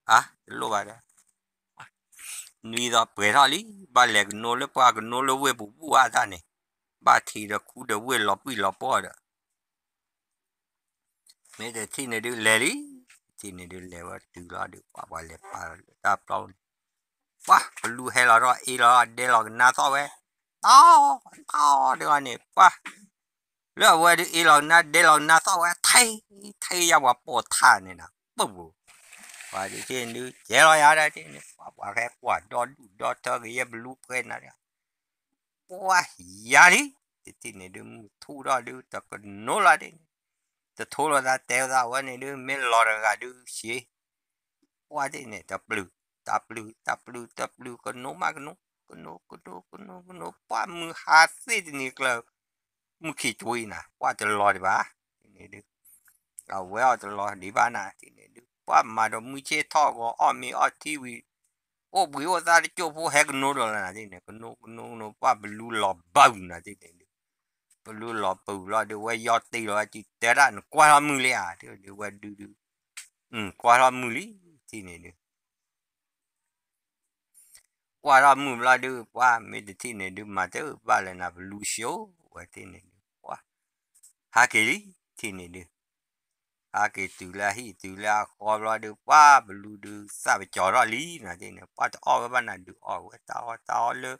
အါ တလိၣ်ဘၣ်ဒီး နွံသီပှဲၤထီၣ်လံ ဘၣ်လဲၤကနိလၢပှၤကနိလၢဝ့ၢ်ပူၤဘူၣ်အါတၢ်န့ၣ်, ဘၣ်ထံးဒီးခူဒီးဝ့ၢ်လီၤပှံၢ်လီၤပှီၢ်ဒီး မ့ၢ်တထံၣ်န့ၣ်ဒုးလဲၤလံ, တထံၣ်န့ၣ်ဒုးလဲၤဝဲတုၤလီၤဒုး ပှၤပှၤလဲၤပာ်လၢတၢ်ပျီန့ၣ်, ပှၤပလူဟဲလီၤထီၣ် အ့လီၤဒဲလီၤကနါသီၣ်ဝဲ, တီ တီ ဒုးအီၤန့ၣ် ပှၤ လၢအဝဲဒုးအ့လီၤကနါဒဲလီၤကနါသီၣ်ဝဲ ထဲ ထဲယါပှၤပိာ်ထးန့ၣ်နၤ ပူၤပူၤ, ပှၤဒုးထံၣ်န့ၣ်ဒုး ကဲလီၤယၤဒၣ်ထံၣ်န့ၣ် ပှၤပှၤဟဲကွၢ်ဒီဒူၣ်ဒီထၢကယဲၢ်ပလူပှဲၤနၤ ပှၤယၤလံ, တထံၣ်န့ၣ်ဒုး မုၢ်ထူၣ်ထီၣ်ဒုး တကနိလီၤဒ်န့ၣ်, တထိလိာ်သးတဲသးဝဲန့ၣ်ဒုး မ့ၢ်လီၤတဂၤဒုး ရှ့, ပှၤဒ်န့ၣ် တပျုၢ်, တပျုၢ် တပျုၢ် တပျုၢ် ကနိမးကနိ, ကနိ ကနိ ကနိ ကနိ ပှၤမုၢ်ဟါသ့ၣ်တနံၤကျၢၤ, မုၢ်ခံးကွံနၤ ပှၤတလီၤဒံးဘၣ်, န့ၣ်ဒုး အဝဲအီၤတလီၤဒံးဘၣ်နၤ ထံၣ်န့ၣ်ဒုး ပှၢ်မၤဒီးမုၢ်ဆ့ၣ်ထီၣ်ဂီၤ အီၣ်မ့ၤအီထံဝံၤ အိၣ်ဘှံးအိၣ်သါတကၠိၢ်ဖိ ဟဲကနိဒီးလီၤနၤသ့ၣ်န့ၣ်, ကနိကနိကနိ ပှၢ်ပလူလီၤဘၣ်နၤသ့ၣ်န့ၣ်ဒုး, ပလူလီၤပူၤဘျီဒုး ဝဲယီတ့ၢ်လီၤဝဲ တဲဒၣ်နကွၢ်ထီၣ်မုၢ်လံဧါ, ဒုးဝဲဒုးဒုး, ကွၢ်ထီၣ်မုၢ်လံ, ထံၣ်န့ၣ်ဒုး ကွၢ်ထီၣ်မုၢ်ဘျီဒုး ပှၢ်မ့ၢ်တထံၣ်န့ၣ်ဒုး မၤတဘၣ်လၢနၤ ပလူဆိဝဲထံၣ်န့ၣ်ဒုး ပှၢ် ဟးက့ၤလံ, ထံၣ်န့ၣ်ဒုး, ဟးက့ၤတုၤလၢဟံၣ်တုၤလၢအဃီဘျီဒုး ပှၢ်ပလူဒုး သၣ်ပကၠီၤထီၣ်လံနၤသ့ၣ်န့ၣ်, ပှၢ်တအီၣ်ဝဲဘၣ်နၤ ဒုးအီၣ်ဝဲတၢ်အီၣ်တၢ်အီလၢ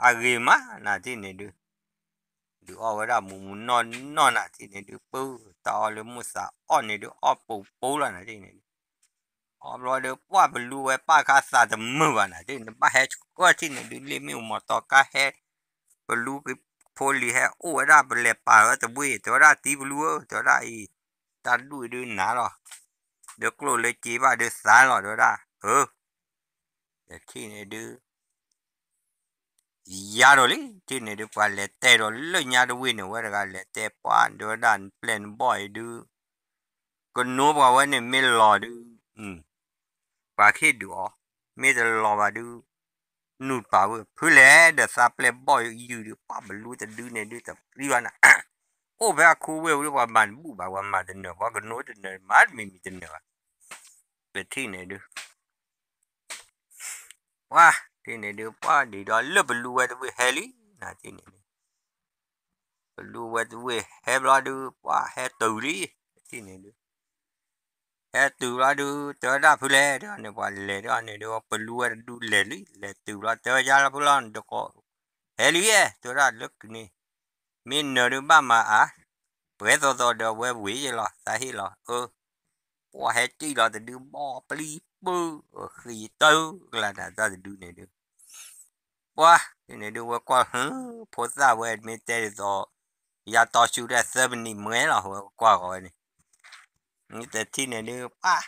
အဂ့ၤမးနၤသ့ၣ်န့ၣ်ဒုး ဒုးအီၣ်ဝဲဒၣ်မူးမူးနီၢ်နီၢ်နၤသ့ၣ်န့ၣ်ဒုး ပၢတၢ်အီၣ်လၢမိၢ်သးအီၣ်န့ၣ်ဒုး အီၣ်ပိာ်ပိာ်လီၤနၤသ့ၣ်န့ၣ်ဒုး, အီၣ်ဘျီဒီး ပှၢ်ပလူဝဲပၢ်ခါသးတမုာ်ဘၣ်နၤသ့ၣ်န့ၣ် ဘၣ်ဟဲဆှၢထံၣ်န့ၣ်ဒုး လ့ၣ်မ့ၣ်အူမီၤတီၤကါဟဲ, ပလူကဖိလံၤဟဲအိၣ်ဝဲဒၣ် ပလဲၤပာ်ဝဲတဘှ့ၣ် တဲဝဲဒၣ် တံၤပလူဧၢ တဲဝဲဒၣ်အံၤ, တၢ်ဒူၣ်အံၤဒုးနၤလီၤ, ဒီးကျိၣ်လၢစ့ဘၣ်ဒုးသါလီၤ တဲဝဲဒၣ်, အၢ တထံၣ်န့ၣ်ဒုး ယၤဒီးလံ ထံၣ်န့ၣ်ဒုး ပှၤလဲၤတဲဒီးလၢညါတဝ့ၢ်န့ၣ် ဝဲတဂၤလဲၤတဲပှၢ် တဲဝဲဒၣ် နပျဲၢ်နဘီၣ်အံၤဒုး ကနိပှၤဝဲန့ၣ်မ့ၢ်လီၤဒုး ပှၤကဟ့ၣ်ဒုးအီၤ, မ့ၢ်တလီၤဘၣ်ဒုး နုာ်ပာ်ဝဲ ဖုလဲၣ်ဒီးသးပျဲၢ်ဘီၣ်ယုာ်ဒုး ပှၢ်ပလူတဒုန့ၣ်ဒုး တပျံၤဘၣ်နၤ, အိၣ်ဖဲအခိဝ့ၢ်ဝံၤ ပှၤမၤတဘူၣ်ဘၣ် ပှၤမၤတနၢၤ ပှၤကနိတနၢၤ မၤတမံၤမံၤတနၢၤဘၣ်, ပထံၣ်န့ၣ်ဒုး ပှၢ် ထံၣ်န့ၣ်ဒုး ပှၢ်ဒံးဒီးလၢပလူဝဲတဝ့ၢ်ဟဲလံ နၤထံၣ်န့ၣ်ဒုး ပလူဝဲတဝ့ၢ်ဟဲဘျီဒုး ပှၢ်ဟဲတုၤလံ ထံၣ်န့ၣ်ဒုး ဟဲတုၤဘျီဒုး တဲဝဲဒၣ်ဖုလဲၣ် တဲန့ၣ် ပှၤလဲၤဒီးန့ၣ်ဒုး ပလူဝဲတဒုလဲၤလံ လဲၤတုၤဘျီ တဲဝဲယါလီၤဖုလီၤ နတကိး ဟဲလံယဲ တဲဝဲဒၣ်လၢကန့ၣ် မ့ၢ်နၢၤဒုးဘၣ်မၤအါ ပှဲၤသိးသိးဒီးဝဲဝ့ၤယဲလီၤ သးဟ့ၣ်လီၤ အၢ ပှၢ်ဟဲစံၣ်လီၤတဒုဘီၣ်ပျံၤပၢၢ် ဃံတၢ်ကလၤနၤတၢ်တဒုန့ၣ်ဒုး ပှၢ် န့ၣ်ဒုးဝဲကွၢ် ဟၢ ဖိသၣ်ဝဲမ့ၢ်တဲဒ်သိး ယါတီဆူၣ်ဒၣ်သၢမံးနံးမွဲလီၤ ဝဲကွၢ်ဂီၤဝဲန့ၣ် မ့ၢ်တထံၣ်န့ၣ်ဒုး ပှၢ်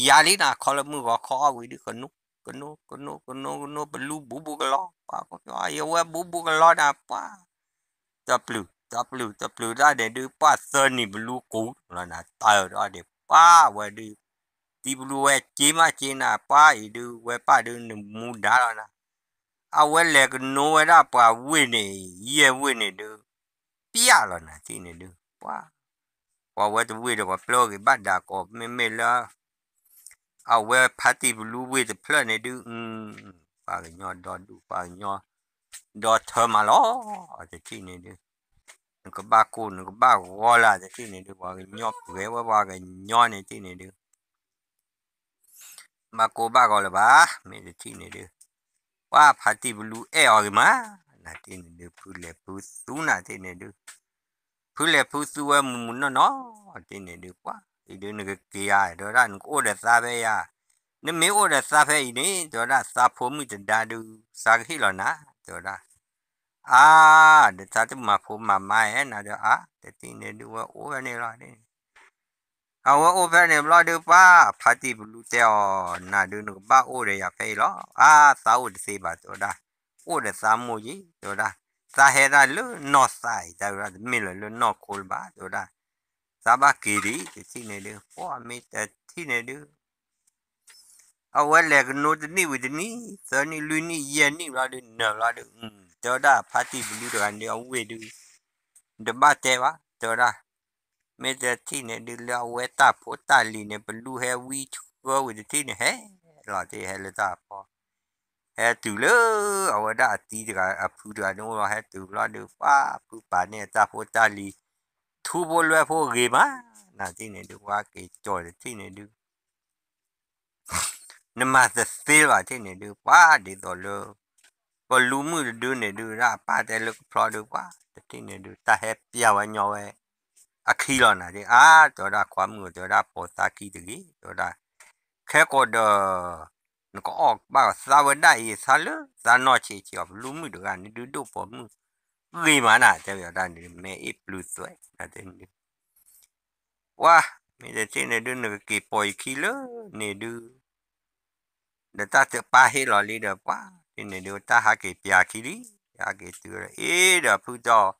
ယၤလံနၤ ခီလၢမုၢ်ဂီၤခီအီၣ်ဝံၤဒုး ကနိ ကနိ ကနိ ကနိ ကနိ ပလူဘူးဘူးကလီ ပှၢ် ယဝဲဘူးဘူးကလီနၤ ပှၢ် တပျုာ် တပျုာ် တပျုာ်ဒၣ်န့ၣ်ဒုး ပှၢ်သၢနံၤပလူကူးလီၤနၤ တၢ်ဒီးန့ၣ် ပှၢ်ဝဲဒုး တံၤပလူဝဲစ့မးစ့နၤ ပှၢ်အံၤဒုး ဝဲပၢ်ဒုးနမူဒါလီၤနၤ အဝဲလဲၤကနိဝဲဒၣ်ပှၤဝ့ၢ်န့ၣ် ယဲၢ်ဝ့ၢ်န့ၣ်ဒုး ပျၢ်လီၤနၤထံၣ်န့ၣ်ဒုး ပှၢ် ပှၤဝဲတဝ့ၢ်ဒီးပှၤပျၢ်ဂ့ၤဘၣ်ဒၣ်ကီး မ့မ့ၢ်လၢ အဝဲဖါတံၢ်ပလူဝ့ၢ်တဖျၢၣ်န့ၣ်ဒုး ပှၤကညီဒီဒူၣ် ပှၤကညီ ဒီထၢမးလီၤ တထံၣ်န့ၣ်ဒုး နကဘၣ်ကိၢ် နကဘၣ်ဂီၤလၢ် တထံၣ်န့ၣ်ဒုး ပှၤကညီပှဲၤဝဲ ပှၤကညီန့ၣ်ထံၣ်န့ၣ်ဒုး ဘၣ်ကိၢ်ဘၣ်ဂီၤလၢၤဘၣ် မ့ၢ်တထံၣ်န့ၣ်ဒုး ပှၢ်ဖါတံၢ်ပလူအဲၣ်အီၤဂ့ၤမး နၤထံၣ်န့ၣ်ဒုး ဖုလဲၤဖုသူနၤထံၣ်န့ၣ်ဒုး ဖုလဲၤဖုသူဝဲမူးမူးနီၢ်နီၢ် ထံၣ်န့ၣ်ဒုး ပှၢ်အံၤဒုး နကက့ၤဧါ တဲဝဲဒၣ် နကအိၣ်ဒီးသးဖဲယၤ နမ့ၢ်အိၣ်ဒီးသးဖဲအံၤန့ၣ် တဲဝဲဒၣ် သးဖိမုၣ်တဒါဒုး သးကဟ့ၣ်လီၤနၤ တဲဝဲဒၣ် အါ ဒီးသးတမၤဖိမၤမါဧါ နၤဒီးအါ တထံၣ်န့ၣ်ဒုး ဝဲအိၣ်ဖဲန့ၣ်လီၤ အဝဲအိၣ်ဖဲန့ၣ်ဘျီဒုး ပှၢ်ဖါတံၢ်ပလူတဲအီၤ နၤဒုး နကဘၣ်အိၣ်ဒီးယၤဖဲအံၤလီၤ အါ သးအိၣ်တသ့ဘၣ် တဲဝဲဒၣ် အိၣ်ဒီးသးမိၢ်ယံၤ တဲဝဲဒၣ် သးဟဲဒၣ်လၢနီၢ်သးအံၤ တဲဝဲဒၣ် တမ့ၢ်လၢၤလၢနီၢ်ခိလၢၤဘၣ် တဲဝဲဒၣ် သးဘၣ်က့ၤဒံး တထံၣ်န့ၣ်ဒုး ပှၢ်မ့ၢ်တထံၣ်န့ၣ်ဒုး အဝဲလဲၤကနိတနံၣ်ဝံၤတနံၣ် သၢနံၣ်လွံၢ်နံၣ်ယဲၢ်နံၣ်ဘျီဒုး နၢၤဘျီဒုး တဲဝဲဒၣ်ဖါတံၢ်ပလူတဂၤန့ၣ် အဝ့ၢ်ဒုး တဘၣ်တဲဘၣ် တဲဝဲဒၣ် မ့ၢ်တထံၣ်န့ၣ်ဒုး လၢအဝဲတၢ်ဖိတၢ်လံၤန့ၣ် ပလူဟဲဝံဆှၢဝံၤတထံၣ်န့ၣ် ဟဲလီၤတ့ၢ်ဟဲလၢတၢ်ဖီ ဟဲတုၤလၢ အဝဲဒၣ်အတံၤတဂၤ အဖုတဂၤန့ၣ်အိၣ်လီၤ ဟဲတုၤဘျီဒုး ပှၢ်ဖုပာ်န့ၢ်အတၢ်ဖိတၢ်လံၤ ထူဖိလွဲဖိဂ့ၤမး နၤထံၣ်န့ၣ်ဒုး ပှၢ်က့ၤကၠီၤတထံၣ်န့ၣ်ဒုး နမၤတသ့လၢၤဘၣ်ထံၣ်န့ၣ်ဒုး ပှၢ်ဒ်သိးလၢ ပလူမုၣ်တဒုန့ၣ်ဒုး ဒၣ်အပၢ်တဲလၢကဖျီဒုး ပှၢ်တထံၣ်န့ၣ်ဒုး တၢ်ဟဲပျၢ်ဝဲညီဝဲ အခံလီၤနၤဒုး အါ တဲဝဲဒၣ်ခွါမုၣ် တဲဝဲဒၣ်ပိာ်သးခံတဂ့ၤ တဲဝဲဒၣ် ခဲကိာ်ဒီး နကအီၣ်ဘၣ်သးဝဲဒၣ်အံၤ သးလၢသးနီၢ်ဆံးဆံးအီၤ ပလူမုၣ်တဂၤန့ၣ်ဒုး ဒိၣ်ပိာ်မုၣ်ဂ့ၤမးနၤ တဲဝဲဒၣ်န့ၣ် မဲအ့ၣ်ပျုၤသွဲၣ်နၤဒုး ပှၢ် မ့ၢ်တထံၣ်န့ၣ်ဒုး နကက့ၤပိာ်ယခံလၢန့ၣ်ဒုး ဒီးတၢ်တပၢ်ဟ့ၣ်လီၤလံဒီး ပှၢ်တထံၣ်န့ၣ်ဒုး တၢ်ဟးက့ၤပျၢ်ခံလံ ဟးက့ၤတုၤဒီး အ့ၣ်ဒီးဖုတီၢ်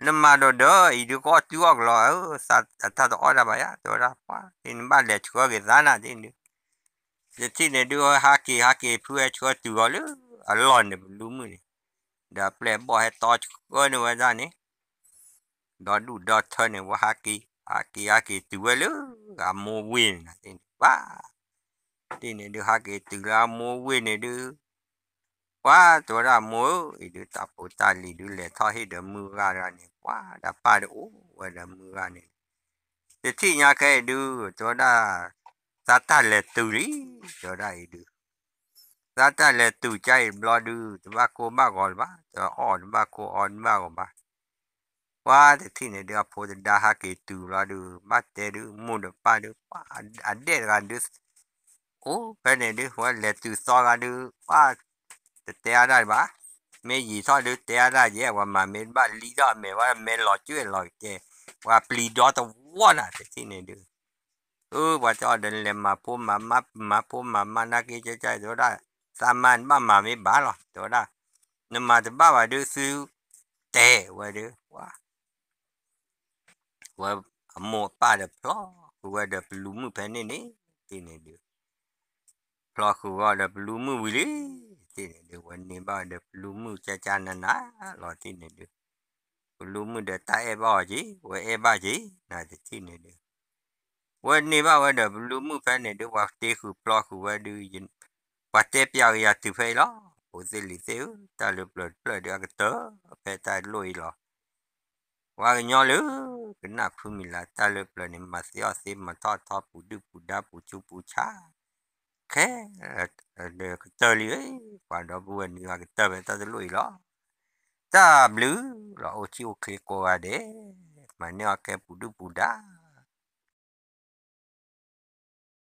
နမၤဒီးဒီးအံၤဒုးကအီၣ်တုၤအီၣ်ကလီဧၢ, အတၢ်တအီၣ်တၢ်ဘၣ်ယါ တဲဝဲဒၣ်, ပှၤ နဘၣ်လဲၤဆှၢက့ၤသးနၤ တထံၣ်န့ၣ်ဒုး, တထံၣ်န့ၣ်ဒုး ဟးက့ၤဟးက့ၤဖုဟဲဆှၢတုၤအီၤလၢအလီၢ်န့ၣ် ပလူမုၣ်န့ၣ်, ဒီးအပျဲၢ်အဘီၣ်ဟဲတီဆှၢန့ၢ်ဝဲဒၣ်န့ၣ် ဒီဒူၣ်ဒီထၢန့ၣ် ဝဲဟးက့ၤ ဟးက့ၤဟးက့ၤတုၤဝဲလၢ အမိၢ်ဝ့ၢ်န့ၣ် တထံၣ်န့ၣ်ဘၣ်, တထံၣ်န့ၣ်ဒုး ဟးက့ၤတုၤလၢအမိၢ်ဝ့ၢ်န့ၣ်ဒုး ပှၤတဲဝဲဒၣ်မိၢ်ဧၢ, အံၤဒုးတၢ်ဖိတၢ်လံၤဒုး လဲၤထီၣ်ဟ့ၣ်ဒီးမုၢ်ဂၤတဂၤန့ၣ် ပှၤဒီးပၢ်ဒုးအိၣ်ဝဲဒီးမုၢ်ဂၤန့ၣ်, တထံၣ်ညါခဲအံၤဒုး တဲဝဲဒၣ်, သးတၢ်လဲၤတုၤလံ, တဲဝဲဒၣ်အံၤဒုး, သးတၢ်လဲၤတုၤကါအံၤတဘျီဒုး တဘၣ်ကိၢ်ဘၣ်ဂီၤလၢၤဘၣ်, တအီၣ်တဘၣ်ကိၢ်အီတဘၣ်ဂီၤဘၣ် ပှၤတထံၣ်န့ၣ်ဒုး အဖိတဒါဟးက့ၤတုၤလီၤဒုး ဘၣ်တဲဒုး မိၢ်ဒီးပၢ်ဒုး ပှၤအဒဲၣ်တဂၤဒုး အိၣ်ဖဲန့ၣ်ဒုး ဝဲလဲၤတုၤသီဂၤဒုး ပှၤတတဲအါဒၣ်ဘၣ်, မ့ၢ်ယံာ်ထီၣ်ဒုးတဲအါဒၣ်ယဲ ပှၤမၤမ့ၢ်တဘၣ်လံထီၣ်အမဲာ် ဝဲမဲာ်လီၤကၠွဲၣ်လီၤကဲ, ပှၤပျံၤဒီတဝီနၤ တထံၣ်န့ၣ်ဒုး အၢ ပှၤတဲအီၤဒီးနလဲၤမၤဖိမၤမါ မၤဖိမၤမါနာ်က့ ကကါတဲဝဲဒၣ်, သးမါနဘၣ်မၤမ့ၢ်ဘၣ်လီၤ တဲဝဲဒၣ်, နမၤတဘၣ်ဘၣ်ဒုးသု တဲဝဲဒုး ပှၤ ဝဲအမိၢ်အပၢ်ဒီးဖျီဃုာ်ဝဲဒီးပလူမုၣ်ဖဲန့ၣ်န့ၣ်, တထံၣ်န့ၣ်ဒုး ဖျီဃုာ်ဝဲဒီးပလူမုၣ်ဝံၤလံ, တထံၣ်န့ၣ်ဒုး ဝဲန့ၢ်ဘၣ်ဝဲဒီးပလူမုၣ်ကကါနးနးလီၤ တထံၣ်န့ၣ်ဒုး ပလူမုၣ်ဒီးတၢ်အဲၣ်ဘၣ်အီၤက့ၤ ဝဲအဲၣ်ဘၣ်က့ၤနၤ တထံၣ်န့ၣ်ဒုး ဝဲန့ၢ်ဘၣ်ဝဲဒီးပလူမုၣ်ဖဲန့ၣ်ဒုး ပှၤတ့ဃုာ်ဖျီဃုာ်ဝဲဒုး, ပှၤတဲပျးကယၤတုၤဖဲအံၤလီၤ, ဖိသ့ၣ်လံၤသ့ၣ်ဧၢ, တၢ်လၢပျၢၤတဖျၢၣ်ဒုး အကတၢၢ်ဖဲတၢ်လိၣ်အံၤလီၤ. ပှၤကညီလၢကနၣ်ဖုမံၤလၢ် တၢ်လၢပျၢၤန့ၣ် မၤသ့အီၣ်သ့မၤထီၣ်ထီ ပူၤဒုၣ်ပူၤဒါပူၤဆူးပူၤဆါ ခဲ ဒီးကတၢၢ်လံ, ပှၤဒီပုၢ်ဝဲၢ်နွံဂၤကတၢၢ်ဖဲတၢ်တလိၣ်အံၤလီၤ. တၢ်ဘျုးလီၤ အိၣ်ဆံၣ်အိၣ်ချ့ကိးဂၤဒဲး, မၤန့ၢ်အီၣ်ကဲပူၤဒုၣ်ပူၤဒါ